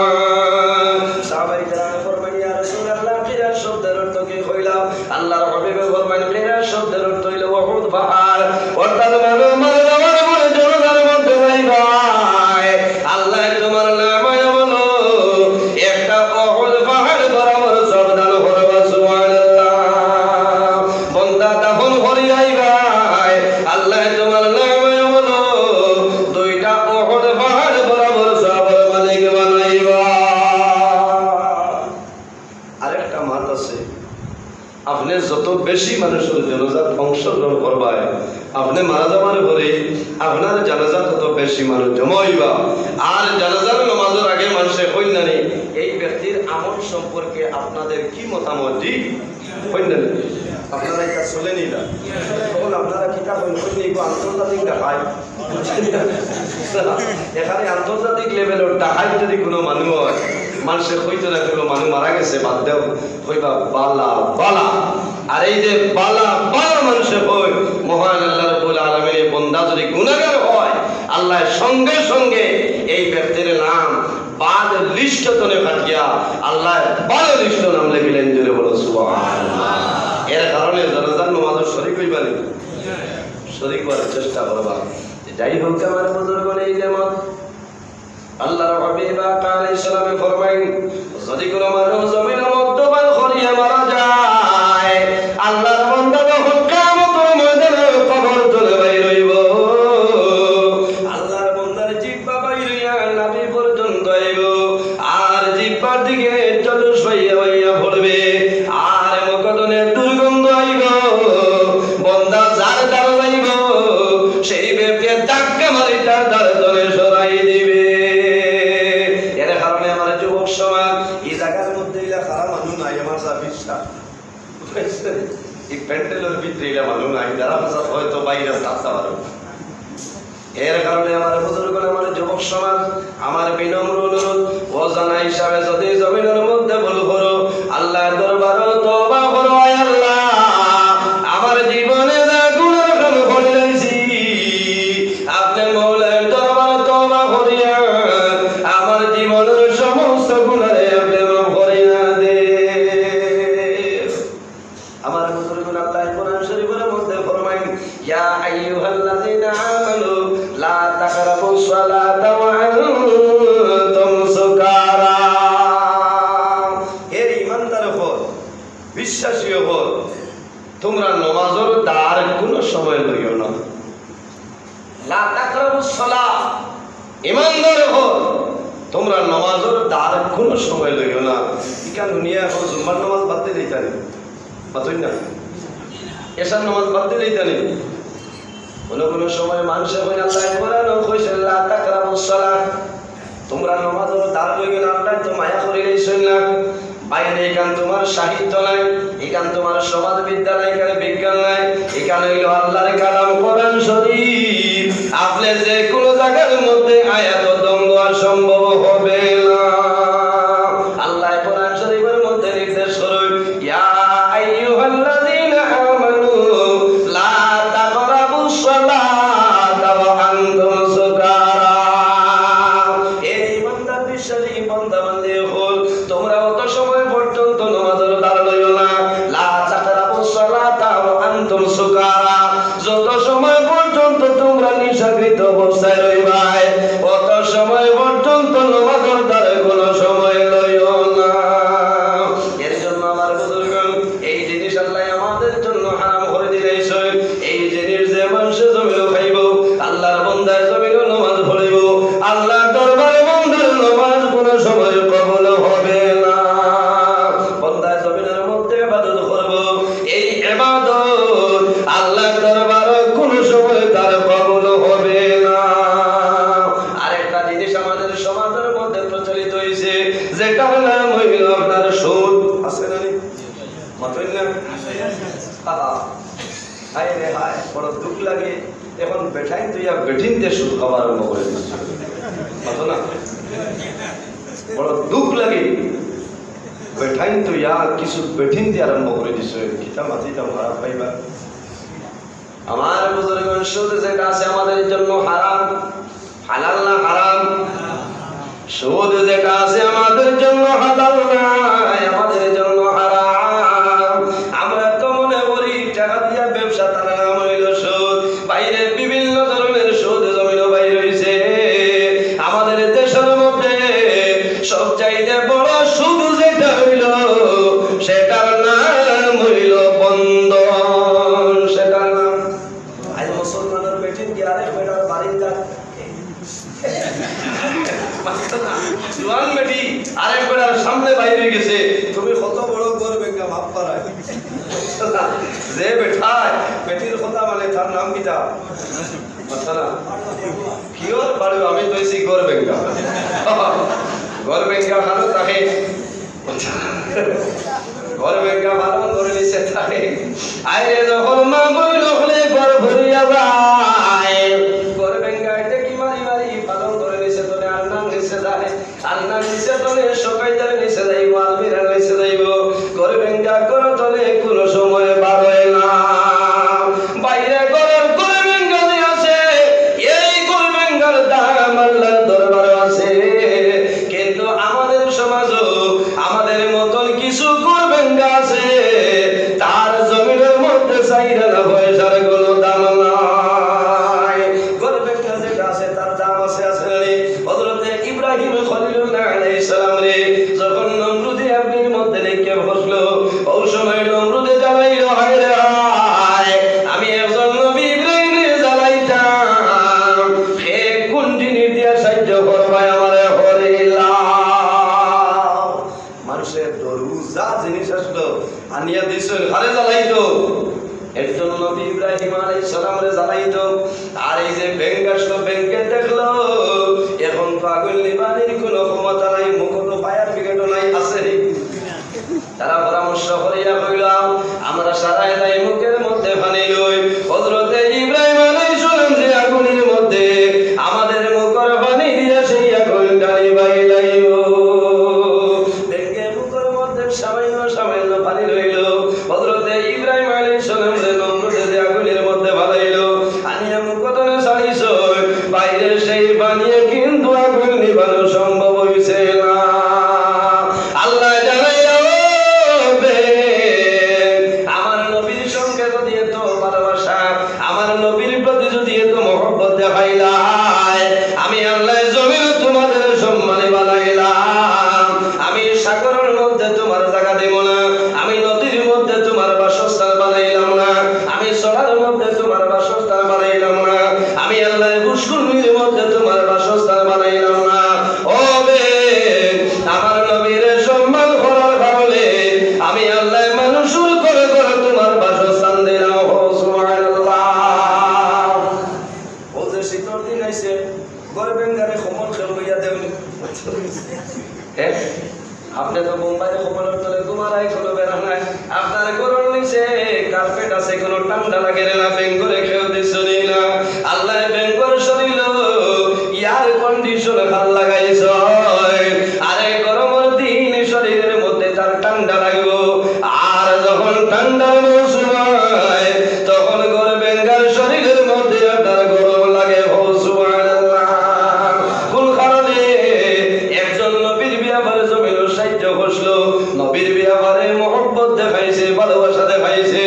সাহাবায়ে কেরামে ফরমাইন, "ইয়া রাসূলুল্লাহ, কিরাত শব্দের অর্থ কি?" কইলাম, আল্লাহর হাবিবে ফরমাইন, "কিরাত শব্দের অর্থ হইল উহুদ পাহাড়।" অর্থাৎ মানুষ মারা যাওয়ার পরে জানাজার মধ্যে যাইবায়, আল্লাহ তোমার নামায় আমল একটা উহুদ পাহাড় বরাবর সওয়াব দান আছে। আপনে যত বেশি মানুষর জানাজাত অংশগ্রহণ করবায়, আপনে মারা যাবার পরে আপনার জানাজাত তত বেশি মানুষ জমা অইবা। আর জানাজার নামাজর আগে মানষে কইন না নি, "এই ব্যক্তির আমল সম্পর্কে আপনাদের কি মতামত?" জি, কইন না নি? আপনারা ইটা চলে নিলা। তখন আপনারা কিতা কইন, কইন নি, "ইগু আন্তর্জাতিক ডাকাইত।" এখানে আন্তর্জাতিক লেভেলর ডাকাইত যদি কোনো মানুষ হয়, মানষে কইতো না, "কোনো মানুষ মারা গেছে, বাদ দেও।" কইবা, "বালা, বালা।" আর এই যে বালা, বালা মানষে কয়, মহান আল্লাহ রাব্বুল আলামিন, এই বন্দা যদি গুনাহগার হয়, আল্লাহ সঙ্গে সঙ্গে এই ব্যক্তির নাম বাদ লিস্ট তনে কাটিয়া আল্লাহ ভালো লিস্ট নাম লেখিলেন। জোরে বলো সুবহানাল্লাহ। এর কারণে জানাজার নামাজও শরিক অইবা নি, শরিক অওয়ার চেষ্টা করবা। যাই হোক, আমার বুজুর্গ, এই যেমন আল্লাহর হাবিব আকা আলাইহিস সালামে ফরমাইন, যদি কোনো মানুষ জমিনর মদ্যপান করিয়া মারা যায়, আল্লাহর বান্দা যখন কিয়ামতর ময়দানে কবর তনে বাইর অইবো, আল্লাহর বান্দার জিহ্বা বাইর অইয়া নাভি পর্যন্ত আইবো, আর জিহ্বার দিকে জলুস বাইয়া বাইয়া পড়বে, আর মুখ তনে দুর্গন্ধ আইবো। বন্দা যার দ্বার যাইবো, সেই ব্যক্তিরে ধাক্কা মারি তার দ্বার তনে সরাই দিবে। এর কারণে আমার যুবক সমাজ, এই জাগার মধ্যে ইলা খারাপ মানুষ নাই, আমার যা বিশ্বাস। এই প্যান্ডেলর ভিতরে ইলা মানুষ নাই, যারা হয়তো বাইরে থাকতে পারো। এর কারণে আমার বুজুর্গ, আমার যুবক সমাজ, আমার বিনম্র অনুরোধ, অজানা হিসাবে যদি জমিনর মধ্যে ভুল করো, আল্লাহর দরবারো তওবা করো, "আয় আল্লাহ, আমার জীবনে যা গুনার কাম করিলাইছি, আপনে মওলার দরবারো তওবা করিয়া আমার জীবনর সমস্ত গুনারে আপনে মাফ করিয়া দে।" আমার বুজুর্গ, আল্লাহ কোরআন শরীফর মধ্যে ফরমাইন, "ইয়া আইয়ুহাল্লাযীনা আমানু লা তাকরাবুস সালাতা ওয়া আনতুম সুকারা।" হে ঈমানদার অকল, বিশ্বাসী অকল, তুমরা নমাজর দ্বার কুনু সময় লইও না। লা তাকরাবুস সালাহ, ইমানদার অকল, তুমরা নমাজর দ্বার কুনু সময় লইও না। ইখান হুনিয়া অখন জুম্মার নমাজ বাদ দিলাইতা নি? মাতইন না। এশার নমাজ বাদ দিলাইতা নি? কুনু কুনু সময় মানষে কইন, "আল্লাহ কোরআনো কইছইন, লা তাকরাবুস সালাহ।" তুমরা নমাজর দ্বার লইও না, আল্লায় তো মায়া করিলাইছইন না। বাইরে ইখান তুমার সাহিত্য নায়, ইখান তুমার সমাজ বিদ্যা নায়, ইখান বিজ্ঞান নায়, ইখান অইলো আল্লাহর কালাম কোরআন শরীফ। আপনে যে কুনু জাগার মধ্যে আয়াত দম দেওয়া সম্ভব হবে না। আল্লাহ কোরআন শরীফর মধ্যে নির্দেশ করইন, ইয়া আইয়ুহাল্লাযীনা আমানু লা তাকরাবুস সালাতা ওয়া আনতুম সুকারা। হে ইমানদার বিশ্বাসী বান্দা বান্দি অকল, তুমরা অত সময় পর্যন্ত নমাজর দ্বার লইও না। লা তাকরাবুস সালাতা ওয়া আনতুম সুকারা। যত সময় পর্যন্ত তুমরা নিশাকৃত অবস্থায় রইবায়, অত সময় পর্যন্ত নমাজর দ্বার কুনু সময় লইও না। এর জন্য আমার বুজুর্গ, এই জিনিস আল্লাহ আমাদের জন্য হারাম করি দিলাইছইন। এই জিনিস যে মানষে জমিনো খাইবো, আল্লাহর বন্দায় জমিনো নমাজ পড়িবো, আল্লাহর দরবারে বন্দার নমাজ কুনু সময় কবুল হবে না। বন্দায় জমিনর মধ্যে ইবাদত করবো, এই ইবাদত আল্লাহর দরবারে কুনু সময় তার কবুল হবে না। আরেকটা জিনিস আমাদের সমাজর মধ্যে প্রচলিত অইছে, যেটার নাম অইলো আপনার সুদ। আছে না নি? মাতইন না? হায় রে হায়, বড় দুখ লাগে। অখন বেটাইন থইয়া বেটিন্তে সুদ খাওয়া আরম্ভ করি দিছে। মাতো না? বড় দুখ লাগে। বেটাইন থইয়া কিছু বেটিন্তে আরম্ভ করি দিছে। কিতা মাতিতাম, খারাপ পাইবা। আমার বুজুর্গ, সুদ যেটা আছে আমাদের জন্য হারাম, হালাল না হারাম? সুদ যেটা আছে আমাদের জন্য হালাল নায়, আমাদের জন্য হারাম। আমরা তো মনে করি টেকা দিয়া ব্যবসা, তার নাম অইলো সুদ। বাইরে বিভিন্ন ধরনের সুদ জমিনো বাইর অইছে। আমাদের দেশর মধ্যে সবচাইতে বড় সুদ যেটা অইলো, সেটার নাম অইলো বন্ধন। সেটার নাম, আইজ মুসলমানর বেটিন্তে আরেক বেটার বাড়িত, জুয়ান বেটি আরেক বেটার সামনে বাইর অইগেছে, তুমি কত যে বেটায় বেটির কথা মানে, তার নাম কিতা? আচ্ছা না, কিওর বাড়ি আমি তো এসি ঘর ভেঙ্গা। ঘর ভেঙ্গা ভালো থাকে। আচ্ছা। ঘর ভেঙ্গা ভালো করে নিচে থাকে। আইরে যখন মা বই হলে ঘর ভরিয়া যায়, ঘর ভেঙ্গা এটা কি মারি মারি পালন করে নিচে তো আর নাম নিচে যায়। আলনার নিচে তলে, শোকেজর নিচে যাইবো, আলমিরার নিচে যাইবো, ঘর ভেঙ্গা ঘর তলে কোনো সময় বার হয় না। বাইরে ঘরর ঘর ভেঙ্গা যে আছে, এই ঘর ভেঙ্গার দাম আল্লাহর দরবারো আছে। কিন্তু আমাদের সমাজও আমাদের মতন কিছু ঘর ভেঙ্গা আছে, তার জমিনের মধ্যে চাইরা না পয়সার কোনো দাম নাই। ঘর ভেঙ্গা যেটা আছে, তার দাম আছে, আছে না নি? হযরতে ইব্রাহিম খলিলুল্লাহ আলাইহিস সালামরে যখন নমরুদে আগুনের মধ্যে রেখে বসলো, ওই সময় নমরুদে জ্বালাইলো, "হায় রে হায়, আমি একজন নবী ইব্রাহিমরে জ্বালাইতাম, হে কোন জিনিস দিয়া সাহায্য করবায় আমারে হরিলা।" মানুষের দরু যা জিনিস আসলো, আনিয়া দিছইন, হারে জ্বালাইতো। এর জন্য নবী ইব্রাহিম আলাইহিস সালামরে জ্বালাইতো। আর এই যে ভেঙ্গা আসলো, ভেঙ্গে দেখলো, এখন তো আগুন নিবানির কোনো ক্ষমতা নাই, মুখো তো ফায়ার ব্রিগেডও নাই, আছে। তারা পরামর্শ করিয়া কইলা, "আমরা সারায় যাই মুখের মধ্যে পানি লই।" হযরতে ইব্রাহিম আলাইহিস সালাম যে আগুনের মধ্যে আমাদের মুখর পানি দিয়া সেই আগুন টানি বাইলাইও। ভেঙ্গে মুখর মধ্যে সামান্য সামান্য পানি রইল। হযরতে ইব্রাহিম আলাইহিস সালামরে নমরুদে যে আগুনের মধ্যে ফালাইলো, আনিয়া মুখ তলে ছাড়িছইন, বাইরে সেই পানিয়ে কিন্তু আগুন নিবানো সম্ভব হইছে না। আল্লাহ জানাইলা, "ও বে, আমার নবীর সঙ্গে যদি এত ভালোবাসা, আমার নবীর প্রতি যদি এত মহব্বত দেখাইলায়, আমি আল্লাহ জমিন তোমাদের সম্মানী বানাইলাম, আমি সাগরের মধ্যে তোমার জায়গা দেব না, আমি নদীর মধ্যে তোমার বাসস্থান বানাইলাম না, আমি চড়ার মধ্যে তোমার বাসস্থান বানাইলাম না, আমি আল্লাহ পুষ্করিণীর মধ্যে তোমার বাসস্থান বানাইলাম না।" ও বে, আমার নবীর সম্মান করার কারণে আমি আল্লাহ মানুষের ঘরে ঘরে তোমার বাসস্থান দিলাম। ও সুবহানাল্লাহ। ও যে শীতর দিন আইছে, ঘর বেঙ্গারে কম্বল খেল লইয়া দেউনি। হ্যাঁ? আপনি তো বোম্বাইয়ে কম্বলর তলে ঘুমার, কোনো বেড়া নাই। আপনার ঘরর নিচে কার্পেট আছে, কোনো ঠান্ডা লাগে না, বেঙ্গরে কেউ দিছনি না। আল্লাহ বেঙ্গর শরীর এয়ার কন্ডিশন খান লাগাইছে। আরে গরমর দিন শরীরের মধ্যে তার ঠান্ডা লাগবো, আর যখন ঠান্ডার মৌসুম হয়, তখন ঘর বেঙ্গার শরীরের মধ্যে আপনার গরম লাগে। হো সুবহানাল্লাহ। কোন কারণে? একজন নবীর ব্যাপারে জমিন সাহায্য করছিল, নবীর ব্যাপারে মহব্বত দেখাইছে, ভালোবাসা দেখাইছে,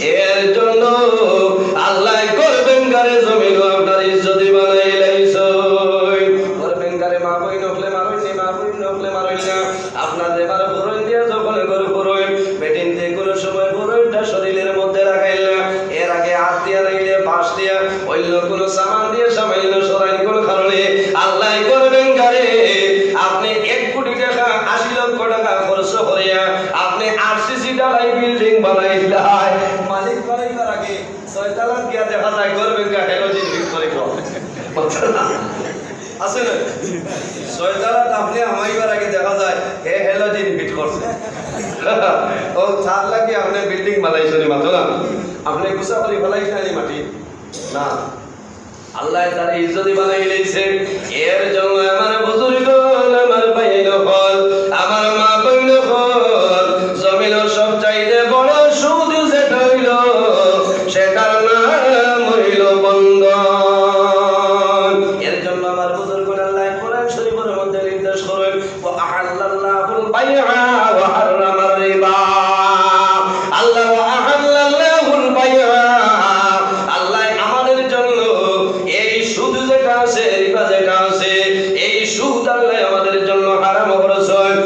এর জন্য আল্লাহ ঘর বেঙ্গারে জমিন আপনার ইজ্জতি বানাই লাইছে। ঘর বেঙ্গারে মা বইন হকলে মারইন নি, মা বইন হকলে মারইন না। আপনার এবার বরইন দিয়া যখন ঘর বরইন, বেটিন যে কোনো সময় বরইনটা শরীরের মধ্যে রাখাইল না। এর আগে হাত দিয়া নাইলে বাঁশ দিয়া, অন্য কোনো সামান দিয়ে সামান্য সরাইন। কোন কারণে? আল্লাহ ঘর বেঙ্গারে আপনি এক কোটি টাকা, আশি লক্ষ টাকা খরচ করিয়া আপনি আরসিসি ঢালাই বিল্ডিং বানাইলাই। মালিক বানাইবার আগে ছয়তলাত গিয়া দেখা যায় ঘর বেঙ্গা হ্যালোজেন ফিট করে কম। আছে না? ছয়তলাত আপনি হামাইবার আগে দেখা যায় হে হ্যালোজেন ফিট করছে। ও, তার লাগি আপনি বিল্ডিং বানাইছনি মাত্র না? আপনি গুছা করি ফেলাইছনি মাটি? না। আল্লাহ তার ইজ্জতি বানাই লইছে। এর জন্য আমার বুজুর্গ, আমার ভাই হকল, আমার মা বইন হকল, জমিনর সব চাইতে বড় সুদ যেটা হইল, সেটার নাম হইল বন্ধন। এর জন্য আমার বুজুর্গ আল্লাহ কোরআন শরীফের মধ্যে নির্দেশ করেন, "ওয়া আহাল্লাল্লাহুল বাইআ ওয়া হাররামার রিবা।" আল্লাহ, "ওয়া আহাল্লাল্লাহুল বাইআ", আল্লাহ আমাদের জন্য এই সুদ যেটা আছে, রিবা যেটা আছে, এই সুদ আল্লাহ আমাদের জন্য হারাম করেছেন।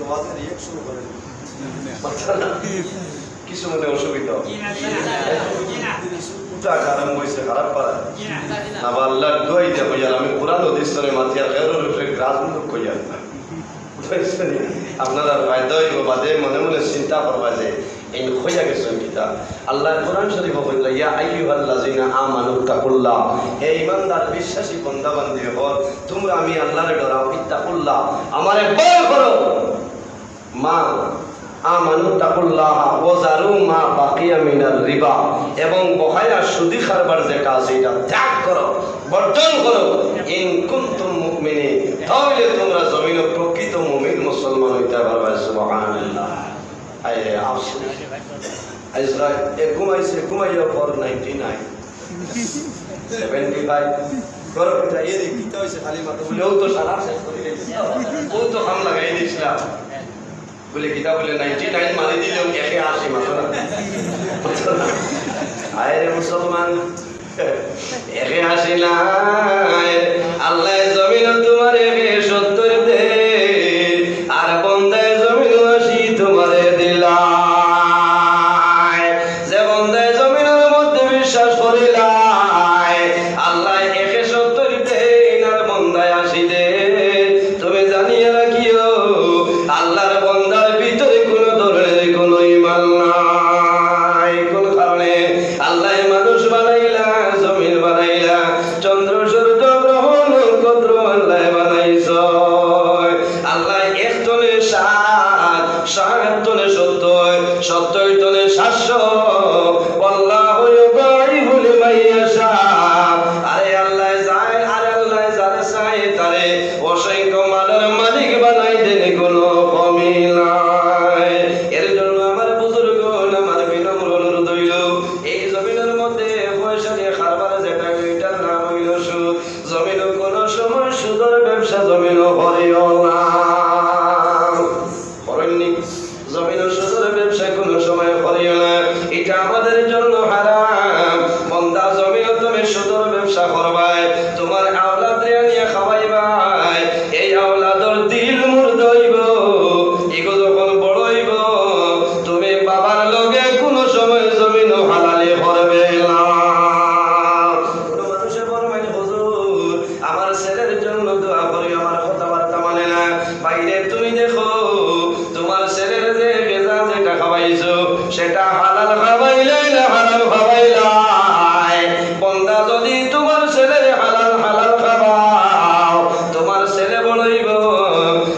আওয়াজে রিয়াকশন করেন। কিছু মনে অসুবিধা? উঠা আরম্ভ হইছে খারাপ পারা। না বা আল্লাহর দোয়াই দিয়া কইয়ার, আমি কোরআন হাদিস তনে মাতিয়ার খেরর উপরে গ্রাস মুলুক কইয়ার না। বুঝছেন? আপনারা ফায়দা হইব, বাদে মনে মনে চিন্তা করবা যে এই হইয়া গেছে কিতা। আল্লাহ কোরআন শরীফ বলল, "ইয়া আইয়ুহাল্লাযিনা আমানু তাকুল্লাহ।" হে ইমানদার বিশ্বাসী বান্দা বান্দি হল, তোমরা আমি আল্লাহরে ডরাও, ইত্তাকুল্লাহ, আমারে ভয় করো। মা আমানু তাকুল্লাহ ওয়া জারু মা বাকিয়া মিনার রিবা, এবং বকায়া সুদি কারবার যেটা আছে এটা ত্যাগ করো, বর্জন করো। ইন কুনতুম মুমিনিন, তাহলে তোমরা জমিনে প্রকৃত মুমিন মুসলমান হইতে পারবে। সুবহানাল্লাহ। আয় রে আফসোস, আজরাইল এক ঘুমাইছে, ঘুমাইয়া পর নাইনটি নাইন, সেভেন্টি ফাইভ। ঘরে ফিরে আইয়া দেখি কিতা হইছে, খালি মাথা বলে, "ও তো সারা শেষ করে দিয়েছিল, ও তো কাম লাগাই দিয়েছিলাম।" বলে, "কিতা?" বলে, "নাইনটি নাইন মারি দিলেও একে আশি মাত্র না।" আয় রে মুসলমান, একে আশি নাই, আল্লাহ জমিন তোমার একে সত্তর দে, আর বন্দায় জমিন আশি তোমারে দিলায়। যে বন্দায় জমিনের মধ্যে বিশ্বাস করিলায়, আল্লাহ একে সত্তর দেইন আর বন্দায় আশি দেইন। তুমি জানিয়া রাখিও, আল্লাহর বন্দার ভিতরে কোনো ধরনের কোনো ইমান নাই। কোন কারণে? আল্লাহ মানুষ বানাইলা, জমিন বানাইলা, চন্দ্র সূর্য গ্রহ নক্ষত্র আল্লাহ বানাইছ। আল্লাহ এক তনে সাত, সাত তনে সত্তর, সত্তর তনে সাতশো। ওয়াল্লাহু ইউদাইফু লিমান ইয়াশা। আরে আল্লাহ যায়, আরে আল্লাহ যারে চায় তারে অসংখ্য মালের মালিক বানাই দেন, কোনো কমি নাই। এর জন্য আমার বুজুর্গ, আমার বিনম্র অনুরোধ হইল, এই জমিনের মধ্যে পয়সা দিয়ে কারবার যেটা, এটার নাম হইল সুদ। জমিনও কোনো সময় সুদের ব্যবসা জমিনও করিও না। করেননি? জমিনও সুদের ব্যবসা কোনো সময় করিও না। এটা আমাদের জন্য হারাম। বন্দা, জমিনও তুমি সুদের ব্যবসা করবায়, তোমার আওলাদ রে আনিয়া খাওয়াইবায়, এই আওলাদর দিল মুর্দা হইব, ইগো যখন বড় হইব, তুমি বাবার লগে কোনো সময় জমিনও হালালি করবে না। কোনো মানুষে ফরমাইন, "হুজুর, আমার ছেলের জন্য দোয়া করি, আমার কথাবার্তা মানে না।" বাইরে তুমি দেখো, তোমার ছেলের যে গেজা যেটা খাওয়াইছো, সেটা হালাল খাওয়াইলাই না হারাম খাওয়াইলাই? বন্দা, যদি তোমার ছেলের হালাল হালাল খাওয়াও, তোমার ছেলে বড় হইব,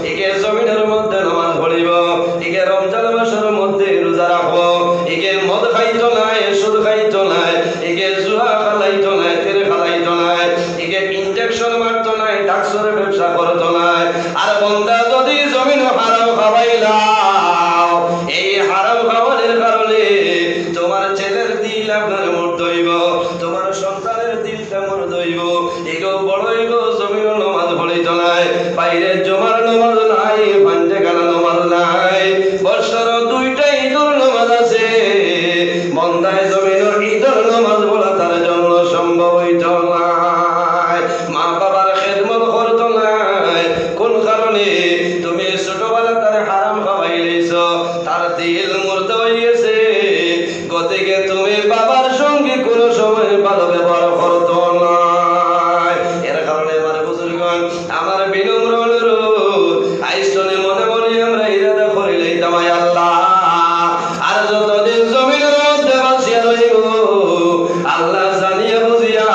একে জমিনের মধ্যে নামাজ পড়িব, একে রমজান মাসের মধ্যে রোজা রাখবো, একে মদ খাইতো নাই, সুদ খাইতো নাই, একে জুয়া খেলাইতো নাই, তীর খেলাইতো নাই, একে ইনজেকশন মারতো নাই, ডাক্তারের ব্যবসা করতো নাই। আর বন্দা, যদি জমিন হারাম খাওয়াইলাও, এই হারাম খাওয়ানোর কারণে তোমার ছেলের দিল আপনার মুর্দা হইব, তোমার সন্তানের দিলটা মুর্দা হইব, এগো বড় হইব, জমিনও নামাজ পড়িতো নাই, বাইরে জুমার নামাজ নাই, পাঞ্জেখানা নামাজ নাই, বছর দুইটা ঈদর নামাজ আছে, বন্দায় জমিনও ঈদর নামাজ পড়া তার জন্য সম্ভব হইতো নাই। মা বাবার খেদমত করতো নাই। কোন কারণে? তুমি ছোটবেলা তার হারাম খাওয়াইলাইছো, তার দিল মুর্দা হয়ে গেছে। গতিকে তুমি বাবার সঙ্গে কোনো সময় ভালো ব্যবহার করতো নাই। এর কারণে আমার বুজুর্গণ, আমার বিনম্র অনুরোধ, আইজ তনে মনে মনে আমরা ইরাদা করিলাইতাম, আয় আল্লাহ, আর যতদিন জমিনের মধ্যে বাঁচিয়া রইব, আল্লাহ জানিয়া বুঝিয়া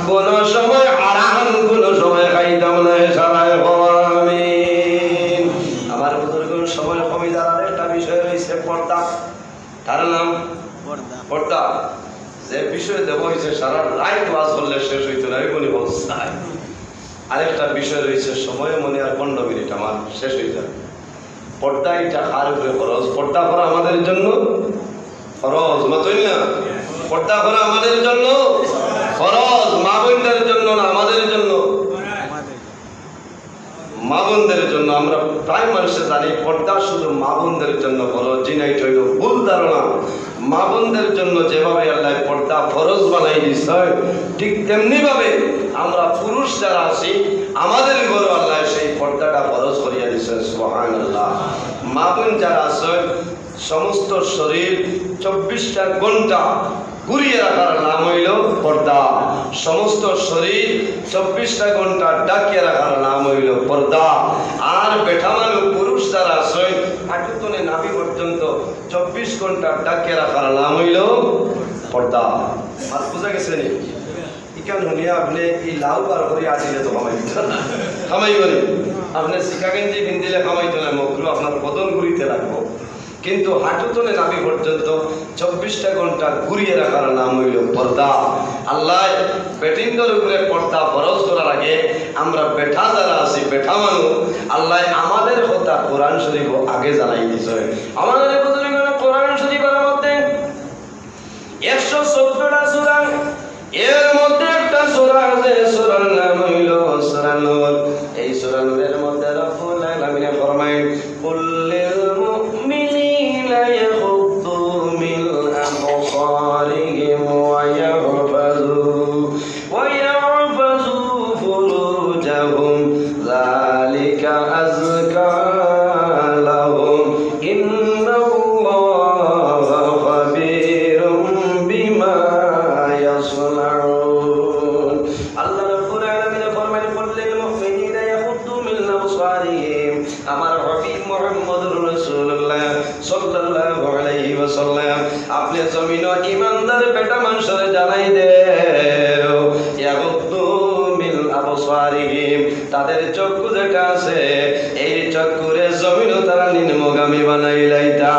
কোনো সময় হারাম কোনো সময় খাইতাম না, সারায় কও আমিন। আমার বুজুর্গণ, সময় কমি যাওয়ার একটা বিষয় রয়েছে পর্দা। তার নাম পর্দা। পর্দা। যে বিষয় দেওয়া হয়েছে সারা রাত ওয়াজ করলে শেষ হইতো না, ওই মনে অবস্থায়। আরেকটা বিষয় রয়েছে, সময় মনে আর পনেরো মিনিট আমার শেষ হয়ে যাবে। পর্দা এটা কার উপরে ফরজ? পর্দা করা আমাদের জন্য ফরজ, মাতইন না? পর্দা করা আমাদের জন্য ফরজ, মা বোনদের জন্য না, আমাদের জন্য। মা বোনদের জন্য। আমরা প্রায় মানুষে জানি পর্দা শুধু মা বোনদের জন্য ফরজ, জি না, এটা হইল ভুল ধারণা। মা বোনদের জন্য যেভাবে আল্লাহ পর্দা ফরজ বানাই দিছে, ঠিক তেমনি ভাবে আমরা পুরুষ যারা আছি, আমাদের উপরও আল্লাহ সেই পর্দাটা ফরজ করিয়া দিছে। সুবহানাল্লাহ। মা বোন যারা আছে, সমস্ত শরীর চব্বিশটা ঘন্টা ঘুরিয়ে রাখার নাম হইল পর্দা। সমস্ত শরীর চব্বিশটা ঘন্টা ঢাকিয়ে রাখার নাম হইল পর্দা। আর বেটা মানুষ, পুরুষ যারা আছে, হাঁটু তনে নাভি পর্যন্ত চব্বিশ ঘন্টা ঢাকিয়ে রাখার নাম হইল পর্দা। আর বুঝা গেছে নি? ইখান শুনিয়া আপনি এই লাউ বার করে আসিলে তো কামাই, কামাই করে। আপনি সিকা গেঞ্জি পিন্দিলে কামাইতো না, মকরু আপনার বদন ঘুরিতে লাগবো। কিন্তু হাঁটু তনে নাভি পর্যন্ত চব্বিশটা ঘন্টা ঘুরিয়ে রাখার নাম হইল পর্দা। আল্লাহ বেটিনদের উপরে পর্দা ফরজ করার আগে আমরা বেটা যারা আছি, বেটা মানুষ, আল্লাহ আমাদের কথা কোরআন শরীফ আগে জানাই দিছে। আমাদের বুজুর্গ কোরআন শরীফের মধ্যে একশো চোদ্দটা সূরা, এর মধ্যে একটা সূরা আছে, সূরার নাম হইল সূরা নূর। এই সূরা নূরের মধ্যে রব্বুল আলামিন ফরমায়, "কুল লিল মুমিনিনা ইয়াগুদ্দু মিন আবসারিহিম ওয়া ইয়াহফাজু, ওয়া ইয়াহফাযু ফুরুজাহুম, যালিকা আযকা লাহুম, ইন্নাল্লাহা খাবীরুম বিমা ইয়াসনাউন।" আল্লাহ রাব্বুল আলামিন ফরমায়, "কুল লিল মুমিনিনা ইয়াগুদ্দু মিন আবসারিহিম।" আমার হাবিব মুহাম্মদুর রাসূলুল্লাহ সাল্লাল্লাহু আলাইহি ওয়াসাল্লাম, আপনি জমিনো ইমানদার বেটা মানুষরে জানাই দেও, ইয়াগুদ্দু মিন আবসারিহিম, তাদের চক্ষু যেটা আছে, এই চক্ষুরে জমিনো তারা নিম্নগামী বানাই লাইতা।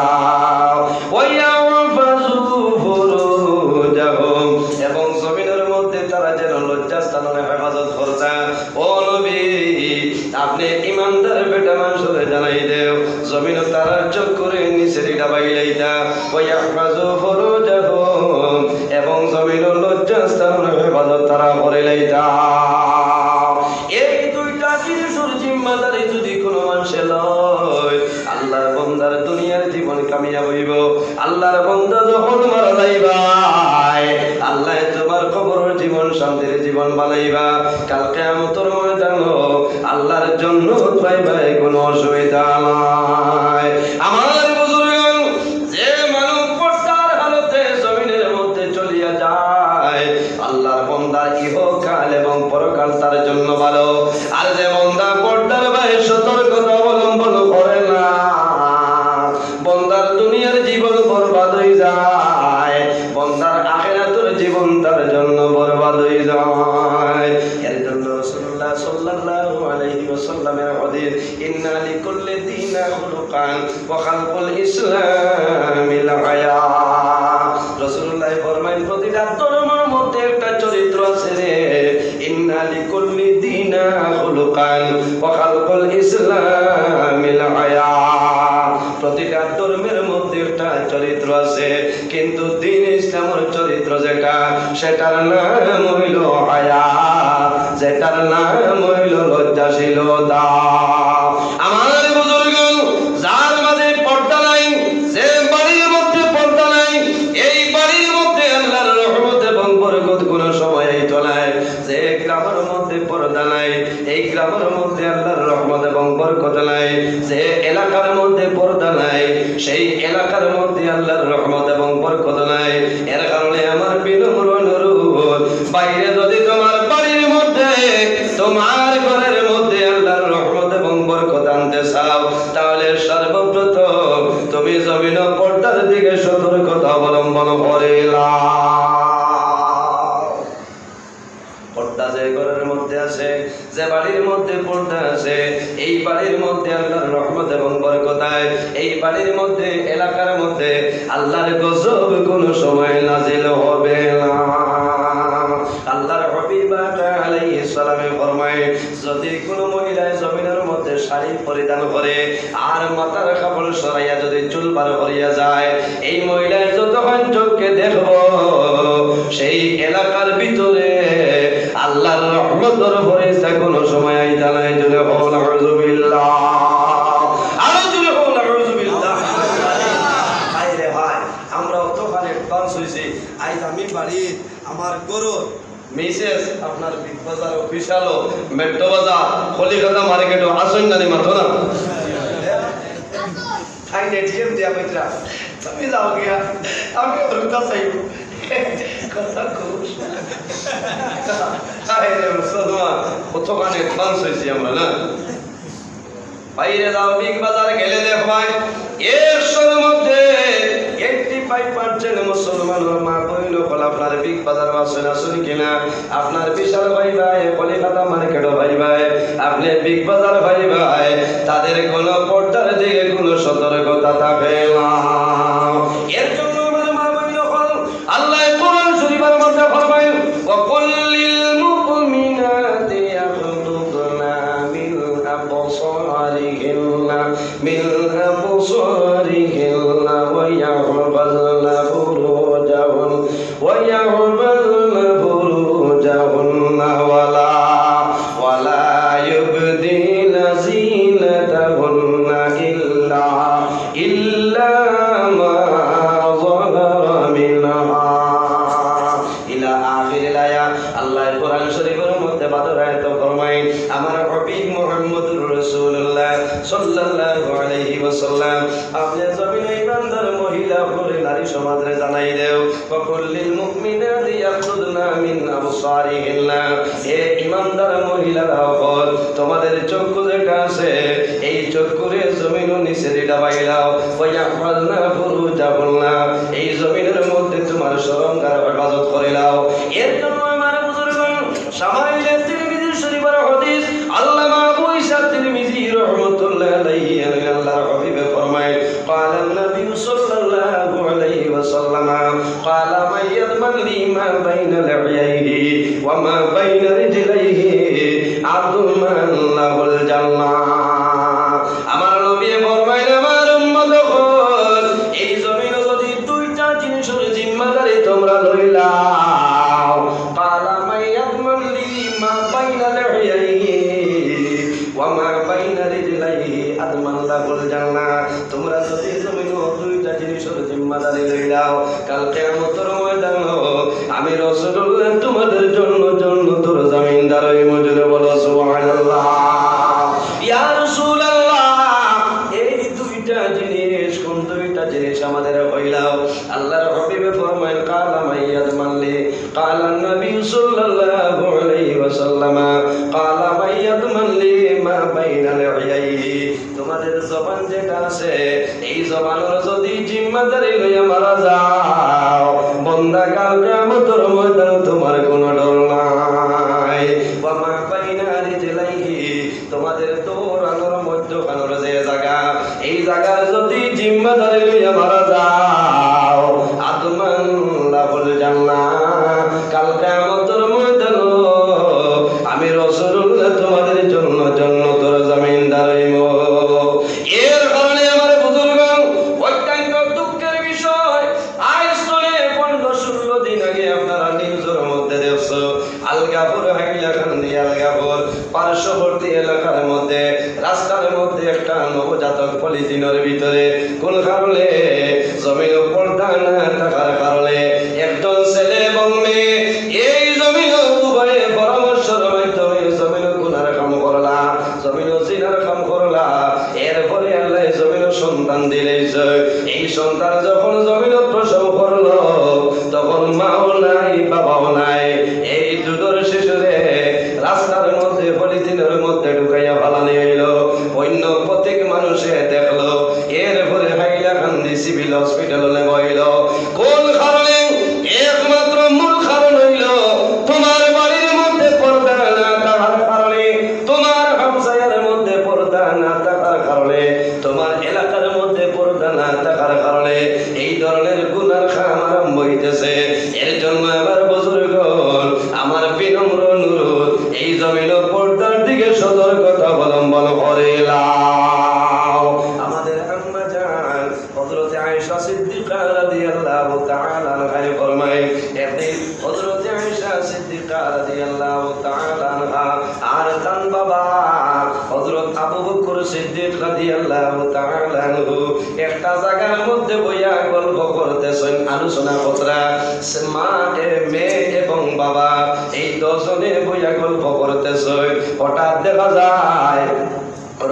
ওয়া ইয়াহফাযু ফুরুজাহুম, এবং জমিনের মধ্যে তারা যেন লজ্জাস্থানর হেফাজত করতা। ও নবী, আপনি ইমানদার বেটা মানুষরে জানাই দেও, জমিনো তারার চক্ষুরে নিচে ডাবাই লাইতা। ওয়া ইয়াহফাযু ফুরুজাহুম, এবং জমিনো লজ্জাস্থানর হেফাজত তারা করি লাইতা। এই দুইটা জিনিসর জিম্মাদারি যদি কোনো মানুষে লয়, আল্লাহর বন্দার দুনিয়ার জীবন কামিয়াব হইব। আল্লাহর বন্দা যখন মারা যাইবায়, আল্লাহ তোমার কবরর জীবন শান্তির জীবন বানাইবা। কাল কিয়ামতর ময়দানো আল্লাহর জন্নত পাইবায়, কোনো অসুবিধা নাই। আমার বুজুর্গান, যে মানুষ পর্দার হালতে জমিনের মধ্যে চলিয়া যায়, আল্লাহর বন্দার ইহকাল এবং পরকাল তার জন্য ভালো। আর যে বন্দা পর্দার বাইরে সতর্কতা অবলম্বন করে না, বন্দার দুনিয়ার জীবন বরবাদ হয়ে যায়, বন্দার আখেরাতের জীবন তার জন্য বরবাদ হয়ে যায়। এর জন্য রাসূলুল্লাহ সাল্লাল্লাহু আলাইহি ওয়াসাল্লামের হাদিস, "ইন্না লিকুল্লি দিনা খুলুকান ওয়া খালকুল ইসলামিল হায়া।" রাসূলুল্লাহ ফরমাইন, "প্রতিটা ধর্মের মধ্যে একটা চরিত্র আছে রে। ইন্না লিকুল্লি দিনা খুলুকান ওয়া খালকুল ইসলামিল হায়া।" প্রতিটা ধর্মের মধ্যে একটা চরিত্র আছে, কিন্তু দ্বীন ইসলামের চরিত্র যেটা, সেটার নাম হইল হায়া, যেটার নাম হইল লজ্জাশীলতা। আমার বুজুর্গান, যার মাঝে পর্দা নাই, যে বাড়ির মধ্যে পর্দা নাই, এই বাড়ির মধ্যে আল্লাহর রহমত এবং বরকত কোনো সময় আইতো নাই। যে গ্রামের মধ্যে পর্দা নাই, এই গ্রামের মধ্যে আল্লাহর রহমত এবং বরকত নাই। যে এলাকার মধ্যে পর্দা নাই, সেই এলাকার মধ্যে আল্লাহর রহমত এবং বরকত নাই। এর কারণে আমার বিনম্র অনুরোধ, বাইরে যদি তোমার বাড়ির মধ্যে, তোমার ঘরের মধ্যে আল্লাহর রহমত এবং বরকত আনতে চাও, তাহলে সর্বপ্রথম তুমি জমিনো পর্দার দিকে সতর্কতা অবলম্বন করে লাও। পর্দা যে ঘরের মধ্যে আছে, যে বাড়ির মধ্যে পর্দা আছে, এই বাড়ির মধ্যে আল্লাহর রহমত এবং বরকত আয়, এই বাড়ির মধ্যে, এলাকার মধ্যে আল্লাহর গজব কোনো সময় নাজিল হবে না। আল্লাহর হাবিব আকা আলাইহিস সালামে ফরমায়, যদি কোনো মহিলায় জমিনের মধ্যে শাড়ি পরিধান করে আর মাথার কাপড় সরাইয়া যদি চুল বার করিয়া যায়, এই মহিলায় যতক্ষণ চোখকে দেখব, সেই এলাকার ভিতরে আল্লাহর রহমতর ফেরেশতা কোনো সময় আইতে জানাই জোরে বল, আউযুবিল্লাহ। আরো জোরে বল, আউযুবিল্লাহ। হায় রে হায়, আমরা অতখান advance অইছি। আইজ আমি বাড়িত আমার ঘরর মিসেস আপনার বিগ বাজার, বিশাল মেট্রো বাজার, কলিকাতা মার্কেটো আছইন নানি মাতো না? তাইন এটিএম দিয়া কইতরা, "তুমি যাও গিয়া, আমি অরুতা চাইব।" কথা খুব। আরে মুসলমান, কতখান advance অইছি আমরা না? বাইরে যাও, বিগ বাজার গেলে দেখবায়, একশোর মধ্যে eighty five percent মুসলমানর মা বইন অকল আপনার বিগ বাজার আছইন, আছইন কিনা? আপনার বিশাল পাইবায়, কলিকাতা মার্কেটো পাইবায়, আপনি বিগ বাজার পাইবায়, তাদের কোনো পর্দার দিকে কোনো সতর্কতা থাকে না। এর জন্য আমার মা বইন অকল, আল্লাহ কোরআন শরীফের মধ্যে ফরমায়, "ওয়া কুল্লিল মুমিনাতি ইয়াগদুদনা মিন আবসারিহিন্না, মিন আবসারিহিন্না ওয়া ইয়াহফাজনা ফুরুজাহুন, ওয়া ইয়াহফাজনা ফুরুজাহুন্না ওয়া লা, ওয়া লা ইউবদিনা যিনাতাহুন্না ইল্লা, ইল্লা মা যাহারা মিনহা।" ইলা আখিরিল আয়াত। আল্লাহ কোরআন শরীফের মধ্যে বাদর আয়াত ফরমায়, আমার হাবিব মুহাম্মদুর রাসূলুল্লাহ সাল্লাল্লাহু আলাইহি ওয়াসাল্লাম, আপনি জমিনে ইমানদার মহিলা অকলরে, নারী সমাজরে জানাই দেও, "ওয়া কুল্লিল মুমিনাতি ইয়াগদুদনা মিন আবসারিহিন্না।" হে ইমানদার মহিলারা অকল, তোমাদের চক্ষু যেটা আছে, এই চক্ষুরে জমিনর নিচে দিটা বাইলাও। "ওয়া ইয়াহফাজনা ফুরুজাহুন্না", এই জমিনর মধ্যে তোমার শরমগাহর হেফাজত করিলাও। এর জন্য আমার বুজুর্গণ, শামাইলে তিরমিজি শরীফের হাদিস, আল্লামা আবু ঈসা তিরমিজি রহমতুল্লাহ আলাইহি, আল্লাহর হাবিবে ফরমায়, قال النبي صلى الله عليه وسلم، قال من يضمن لي ما بين لحييه وما بين رجليه أضمن له الجنة। আমার নবী ফরমাইন, আমার উম্মত অকল, এই জমিনো যদি দুইটা জিনিসর জিম্মাদারি তোমরা লইলাও, قال من يضمن لي ما بين لحييه وما بين رجليه أضمن له الجنة। তোমরা যদি জমিনো দুইটা জিনিসর জিম্মাদারি লইলাও, কাল কিয়ামতর ময়দানো আমি রাসূলুল্লাহ তোমাদের জন্য জন্নতর জামিনদার অইমু। জোরে বলো সুবহানাল্লাহ। ইয়া রাসূলুল্লাহ, এই দুইটা জিনিস, কোন দুইটা জিনিস আমাদের কইলাও? আল্লাহর হাবিবে ফরমাইন, قال من يضمن لي قال النبي صلى الله عليه وسلم، قال من يضمن لي ما بين لحييه। তোমাদের জবান যেটা আছে, এই জবানর যদি জিম্মাদারি লইয়া মারা যাও, বন্দা, কাল কিয়ামতর ময়দানো তোমার কোনো ডর নাই। وما بين رجليه، তোমাদের দুই আঙ্গুলর মধ্যখানর যে জাগা, এই জাগার যদি জিম্মাদারি লইয়া মারা যাও, أضمن له الجنة, কাল কিয়ামতর ময়দানো আমি রাসূলুল্লাহ তোমাদের জন্য জন্নতর জামিনদার অইমু। এর কারণে আমার বুজুর্গ, অত্যন্ত দুঃখের বিষয়, আইজ থনে পনেরো ষোলো দিন আগে আপনারা নিউজর মধ্যে দেখছো, আলগাপুর, হাইলাকান্দি আলগাপুর পার্শ্ববর্তী এলাকার মধ্যে রাস্তার মধ্যে একটা নবজাতক পলিথিনর ভিতরে কোন কারণে জমিনো পর্দা না থাকার কারণে একজন ছেলে এবং মেয়ে এই জমিনো উভয়ে পরামর্শর মাধ্যমে জমিনো গুনার কাম করলা, জমিনো জিনার কাম করলা। এরপরে আল্লাহ জমিনো সন্তান দিলাইছে। এই সন্তান যখন জমিনো প্রসব করলো, তখন মাও নাই, বাবাও নাই। এই দুধর শিশুরে রাস্তার মধ্যে পলিথিনর মধ্যে ঢুকাইয়া ফালানি অইলো। অন্য প্রত্যেক মানুষে দেখলো। এরপরে হাইলাকান্দি সিভিল হসপিটালো নেওয়া অইলো। কোন কারণে? একমাত্র মূল কারণ অইলো তোমার বাড়ির মধ্যে পর্দা না থাকার কারণে, তোমার হামসায়ার মধ্যে পর্দা না থাকার কারণে, তোমার এলাকার মধ্যে পর্দা না থাকার কারণে এই ধরনের গুনার কাম আরম্ভ অইতেছে। এর জন্য আমার বুজুর্গণ, আমার বিনম্র অনুরোধ, এই জমিনো পর্দার দিকে সতর্কতা অবলম্বন করিলাও। আমাদের আম্মা জান হযরতে আয়েশা সিদ্দিকা রাদিয়াল্লাহু তাআলা আনহায় ফরমায়, একদিন হযরতে আয়েশা সিদ্দিকা রাদিয়াল্লাহু তাআলা আনহা আর তান বাবা সিদ্দিক রাদিয়াল্লাহু তাআলা আনহু একটা জাগার মধ্যে বইয়া গল্প করতেছইন, আলোচনা কররা। সে মা, এ, মেয়ে এবং বাবা এই দুইজনে বইয়া গল্প করতেছইন। হঠাৎ দেখা যায়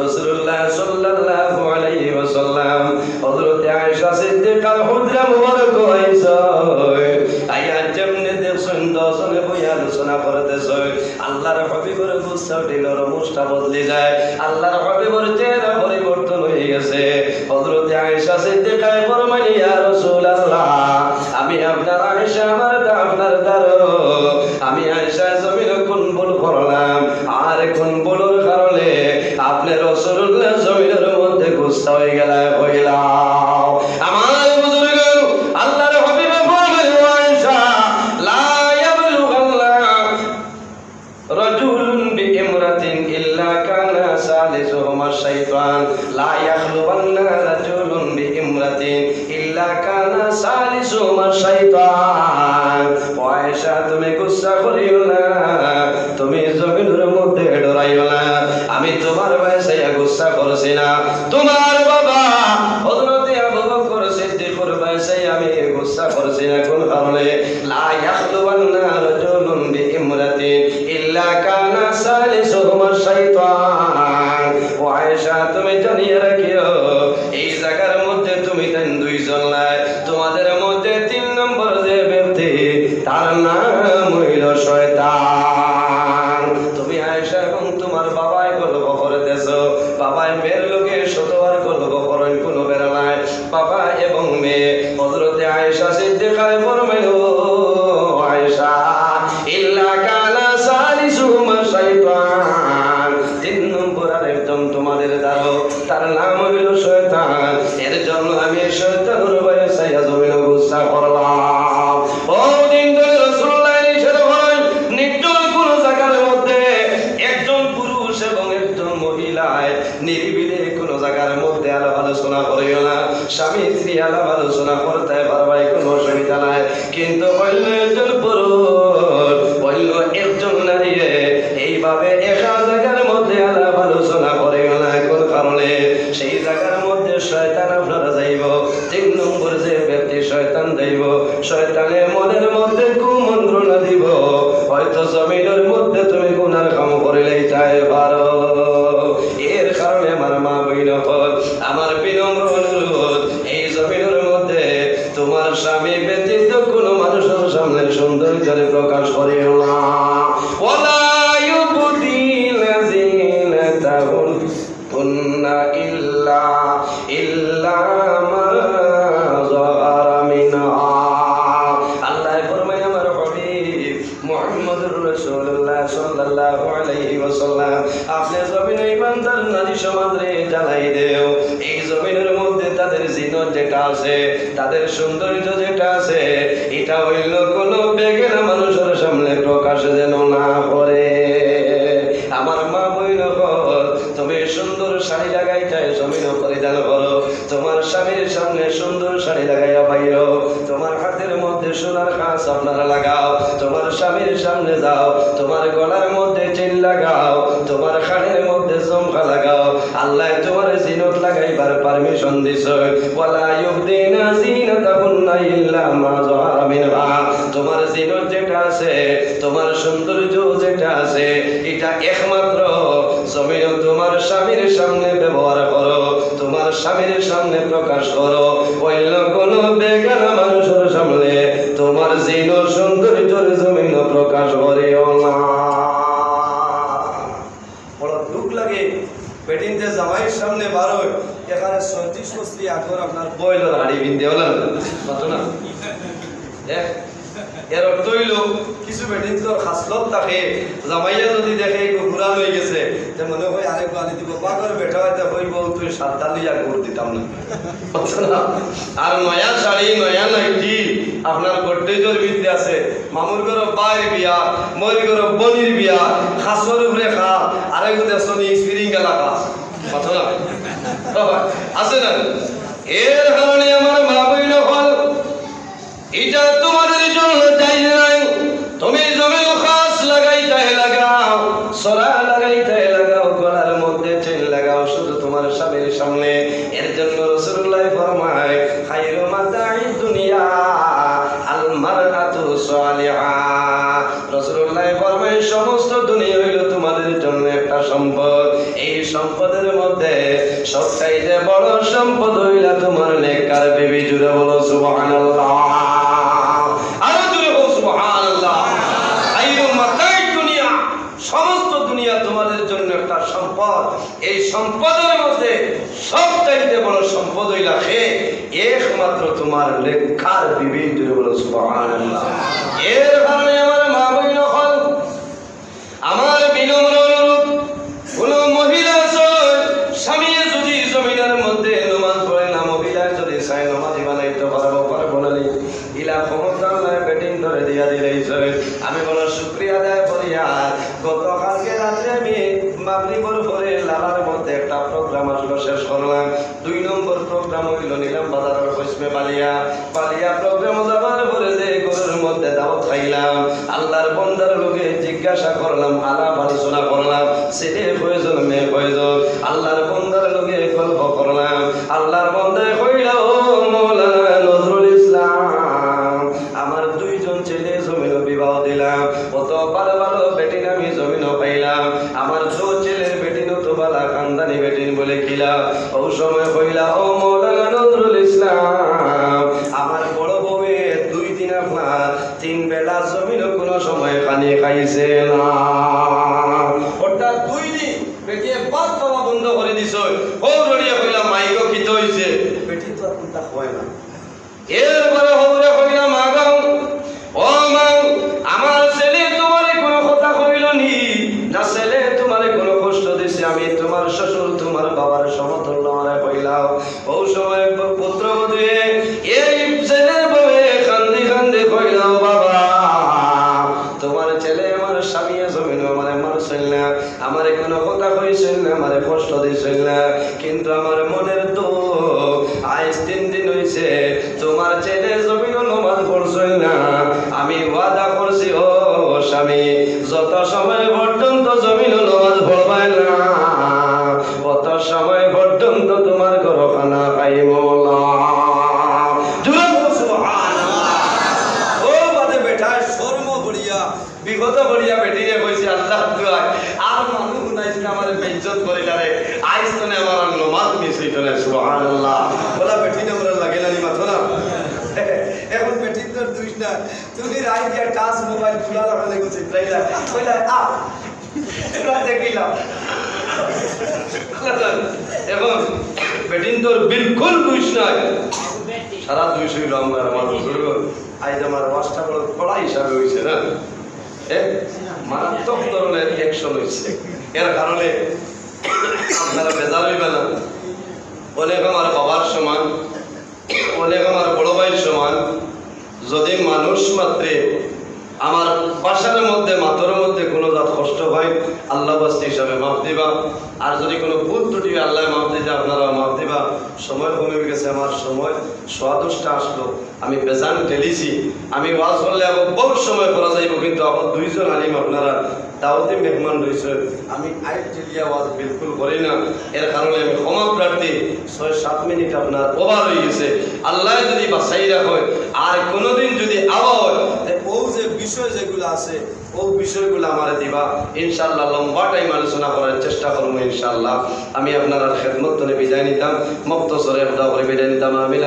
রাসূলুল্লাহ সাল্লাল্লাহু আলাইহি ওয়াসাল্লাম হযরতে আয়েশা সিদ্দিকার হুজরা মুবারক আইছইন। আইয়া যেমনে দেখছইন দুইজনে বইয়া আলোচনা করতেছইন, আল্লাহর হাবিবর গুসা উঠিল, রমুজটা বদলি যায়। আল্লাহর হাবিবর চেহারা পরিবর্তন হয়ে গেছে। হযরতে আয়েশা সিদ্দিকায় ফরমাইন, "ইয়া রাসূলুল্লাহ, আমি আপনার আয়েশা, আমার দা-, আপনার দারো, আমি আয়েশা জমিনো কোন ভুল করলাম, আর কোন ভুলর কারণে আপনে রাসূলুল্লাহ জমিনর মধ্যে গুসা হয়ে গেলা, হইলা?" আমার বুজুর্গ, আল্লাহর হাবিবে ফরমাইন, "ও আয়েশা, লা ইয়াবলুগাল্লাহ রাজুলুন বিইমরাতিন ইল্লা কানা সালিসুহুমা শাইতান, লা ইয়াখলুবান্না রাজুলুন বিইমরাতিন ইল্লা কানা সালিসুহুমা শাইতান।" ও আয়েশা, তুমি গুসা করিও না, তুমি জমিনর মধ্যে ডরাইও না। আমি তোমার বায় চাইয়া গুসা করছি না, তোমার বাবা হযরতে আবু বকর সিদ্দিকর বায় চাইয়া আমি গুসা করছি না। কোন কারণে? লা ইয়াখলুবান্না রাজুলুন বিইমরাতিন ইল্লা কানা সালিসুহুমা শাইতান। ও আয়েশা, তুমি জানিয়া রাখিও, এই জাগার মধ্যে তুমি তাইন দুইজন নাই, তোমাদের মধ্যে তিন নম্বর যে ব্যক্তি, তার নাম হইল শয়তান। তুমি আয়েশা এবং তোমার বাবায় গল্প করতেছো, বাবায় মেয়ের লগে শতবার গল্প করইন, কোনো বেড়া নাই। বাবা এবং মেয়ে হযরতে আয়েশা সিদ্দিকায় ফরমাইল, "ও আয়েশা, ইল্লা কানা সালিসুহুমা শাইতান।" তিন নম্বর আর একজন তোমাদের দারো, তার নাম হইল শয়তান। এর জন্য আমি শয়তানর বায় চাইয়া জমিনো গুসা করলাম। ও দিন ধরে রাসূলুল্লাহ নিষেধ করেন, নির্জন কোনো জাগার মধ্যে একজন পুরুষ এবং একজন মহিলায় নিরিবিলি কোনো জাগার মধ্যে আলাপ আলোচনা করিও না। স্বামী স্ত্রী আলাপ আলোচনা করতে পারবায়, কোনো অসুবিধা নাই, কিন্তু অন্য একজন পুরুষ, অন্য একজন নারীরে এইভাবে একা জাগার মধ্যে আলাপ আলোচনা করিও না। কোন কারণে? সেই জাগার মধ্যে শয়তান আপনারা যাইব। তিন নম্বর যে ব্যক্তি শয়তান যাইব, শয়তানে মনের মধ্যে কুমন্ত্রণা দিব, হয়তো জমিনর মধ্যে তুমি গুনার কাম করিলাইতায় পারো। এর কারণে আমার মা বইন অকল, আমার বিনম্র অনুরোধ, এই জমিনর মধ্যে তোমার স্বামী ব্যতীত কোনো মানুষর সামনে সৌন্দর্যরে প্রকাশ করিও না। ওয়ালা ইউবদিনা জিনাতাহুন্না ইল্লা, ইল্লা মা যাহারা মিনহা। আল্লায় ফরমায়, আমার হাবিব মুহাম্মদুর রাসূলুল্লাহ সাল্লাল্লাহু আলাইহি ওয়াসাল্লাম, আপনে জমিনো ইমানদার নারী সমাজরে জানাই দেও, এই জমিনর মধ্যে তাদের জিনত যেটা আছে, তাদের সৌন্দর্য যেটা আছে, এটা অন্য কোনো বেগানা মানুষর সামনে প্রকাশ যেন না করে। আমার মা বইন অকল, তুমি সুন্দর শাড়ি লাগাইতায় জমিনো পরিধান করো, তোমার স্বামীর সামনে সুন্দর শাড়ি লাগাইয়া বাইরো, তোমার হাতের মধ্যে সোনার খাঁচ আপনারা লাগাও, তোমার স্বামীর সামনে যাও, তোমার গলার মধ্যে চেইন লাগাও, তোমার কানের মধ্যে ঝুমকা লাগাও। আল্লায় তোমার জিনত লাগাইবার পারমিশন দিছে। ওয়ালা ইউবদিনা জিনাতাহুন্না ইল্লা মা যাহারা মিনহা। তোমার জিনত যেটা আছে, তোমার সৌন্দর্য যেটা আছে, এটা একমাত্র জমিনো তোমার স্বামীর সামনে ব্যবহার করো, তোমার স্বামীর সামনে প্রকাশ করো, অন্য কোনো বেগানা মানুষর সামনে তোমার জিনত সৌন্দর্যরে জমিনো প্রকাশ করিও না। বড় দুখ লাগে, বেটিন্তে জামাইর সামনে বারোয়, এখানে ছয়ত্রিশ বছরি আগর আপনার বয়লর হাড়ি পিন্দে, অলা না? মাতো না? এ? এর অর্থ অইলো, কিছু বেটিন্তর খাসলত থাকে, জামাইয়ে যদি দেখে, এগু পুরান অইগেছে, তে মনে অয় আরেকগু আনি দিব, বাগর বেটা অইতে কইবো, তুই সাতটা লইয়া গুড় দিতাম না। আর নয়া শাড়ি, নয়া নাইটি, আপনার গড্রেজর ভিতরে আছে, মামুর ঘরো ভাইর বিয়া, মইর ঘরো বইনর বিয়া, খাসর উপরে খাস, আরেকগু দেখছনি স্প্রিং গেলা খাস। মাতো না? আছে না? এর কারণে আমার মা বইন অকল, ইটা তোমাদের জন্য জায়েজ নাই। তুমি জমিনো খাস লাগাইতায় লাগাও, সরা লাগাইতায় লাগাও, গলার মধ্যে চেইন লাগাও, শুধু রাসূলুল্লাহ ফরমায়, "খায়রু মাতা'আদ দুনিয়া আল মারআতু সালিহা।" রাসূলুল্লাহ ফরমায়, "সমস্ত দুনিয়া অইলো তোমাদের জন্য একটা সম্পদ। এই সম্পদের মধ্যে সবচাইতে বড় সম্পদ অইলা তোমার নেককার বিবি।" জুরে বলো সুবহানাল্লাহ। আরো জুরে বলো সুবহানাল্লাহ। "খায়রু মাতা'আদ দুনিয়া", সমস্ত দুনিয়া তোমাদের জন্য একটা সম্পদ। এই সম্পদের মধ্যে সবচাইতে বড় সম্পদ অইলা কে? একমাত্র তোমার নেককার বিবি। জুরে বলো সুবহানাল্লাহ। এর কারণে আমার মা বইন অকল, আমার বিনম্র অনুরোধ, কোনো মহিলা আছে, স্বামী যদি জমিনের মধ্যে নমাজ পড়ে না, মহিলা যদি চায় নমাজি বানাইতে পারবো, পারবো না নি? ইলা ক্ষমতা নাই, বেটিন্তরে দিয়া দিলাইছে। আমি বড় শুকরিয়া আদায় করি। আর গতকালকে রাত্রে আমি মাগরিবর পরে লালার মধ্যে একটা প্রোগ্রাম আসলো, শেষ করলাম। দুই নম্বর প্রোগ্রাম অইলো নিলাম বাজারর পশ্চিমে বালিয়া। বালিয়া প্রোগ্রাম যাবার পরে যে ঘরর মধ্যে দাওয়াত খাইলাম, আল্লাহর বন্দার লগে জিজ্ঞাসা করলাম, আলাপ আলোচনা করলাম, ছেলে কয়জন, মেয়ে কয়জন, আল্লাহর বন্দার লগে গল্প করলাম। আল্লাহর বন্দায় কইলা, "ও মৌলানা নজরুল ইসলাম, আমার দুইজন ছেলে জমিনো বিবাহ দিলাম, অত ভালা ভালা বেটিন আমি জমিনো পাইলাম, আমার দুই ছেলের বেটিন অত ভালা খানদানি বেটিন বলে কিলা।" অউ সময় কইলা, "ও মৌলানা নজরুল ইসলাম, আমার বড় বউয়ে দুই দিন আপনার তিন বেলা জমিনো কোনো সময় পানি খাইছে না।" অর্থাৎ দুই দিন বেটিয়ে ভাত খাওয়া বন্ধ করি দিছে। অউ রড়িয়ে কইলা, "মাইগো, কিতা অইছে?" বেটি তো আর কুন্তা কয় না। এরপরে হউরে কইলা, "মা গো, ও মা, আমার ছেলে তোমারে কোনো কথা কইলো নি? না ছেলে তোমারে কোনো কষ্ট দিছে? আমি তোমার শ্বশুর, তোমার বাবার সমতুল্য, আমারে কইলাও।" অউ সময় প-, পুত্রবধূয়ে এই ছেলের বউয়ে কান্দি কান্দি কইলা, "ও বাবা, তোমার ছেলে আমার স্বামীয়ে জমিনো আমারে মারছিল না, আমারে কোনো কথা কইছিল না, আমারে কষ্ট দিছিল না, কিন্তু আমার মনের দুঃখ, আইজ তিন দিন অইছে তোমার ছেলে জমিনো নমাজ পড়ছিল না। আমি ওয়াদা করছি, ও স্বামী, যত সময় পর্যন্ত জমিনো নমাজ পড়বায় না, অত সময় পর্যন্ত তোমার ঘরো খানা খাইমু না।" জুরে বলো সুবহানাল্লাহ। অউ বাদে বেটায় শরম করিয়া, বিপদো পড়িয়া বেটিরে কইছে, "আল্লাহর দুয়ায়, আর মানুষ হুনাইস না, আমারে বেইজ্জত করিলা রে, আইজ তনে আমার আর নমাজ মিস অইতো নায়।" সুবহানাল্লাহ। বলা বেটিন আমরার লাগে না নি, মাতো না? এখন বেটিন্তর দুষ না, তুমি রাইত গিয়া টাচ মোবাইল খোলা রাখা লাগছে, তাই না? কইলা, "আ, তোরা দেখিলাম।" এখন বেটিন্তর বিলকুল দুষ নাই, সারা দুষ অইলো আমার, আমার বুজুর্গ। আইজ আমার ওয়াজটা বড় কড়া হিসাবে অইছে না, এ? মারাত্মক ধরনের অ্যাকশন অইছে। এর কারণে আপনারা বেজার অইবা না। অনেক আমার বাবার সমান, অনেক আমার বড় ভাইর সমান। যদি মানুষ মাত্রে আমার ভাষার মধ্যে, মাতর মধ্যে কোনো জাত কষ্ট হয়, আল্লাহ বাস্তি হিসাবে মাফ দিবা। আর যদি কোনো ভুল ত্রুটি হয়, আল্লাহ মাফ দিতে, আপনারা মাফ দিবা। সময় কমে গেছে, আমার সময় সোয়া দশটা আসলো। আমি বেজান ঠেলিছি, আমি ওয়াজ করলে আবার বহুত সময় করা যাইব, কিন্তু আবার দুইজন আলিম আপনারা দাওয়াতি মেহমান রইছেন, আমি আইন ঠেলিয়া ওয়াজ বিলকুল করি না। এর কারণে আমি ক্ষমা প্রার্থী, ছয় সাত মিনিট আপনার ওভার হয়ে গেছে। আল্লাহ যদি বাঁচাই রাখে, আর কোনোদিন যদি আবার হয়, তে অউ যে বিষয় যেগুলো আছে, অউ বিষয়গুলো আমারে দিবা, ইনশাআল্লাহ লম্বা টাইম আলোচনা করার চেষ্টা করবো ইনশাআল্লাহ। আমি আপনারার খেদমত তনে বিদায় নিতাম, মক্তসরে একদা করে বিদায় নিতাম। আমিন।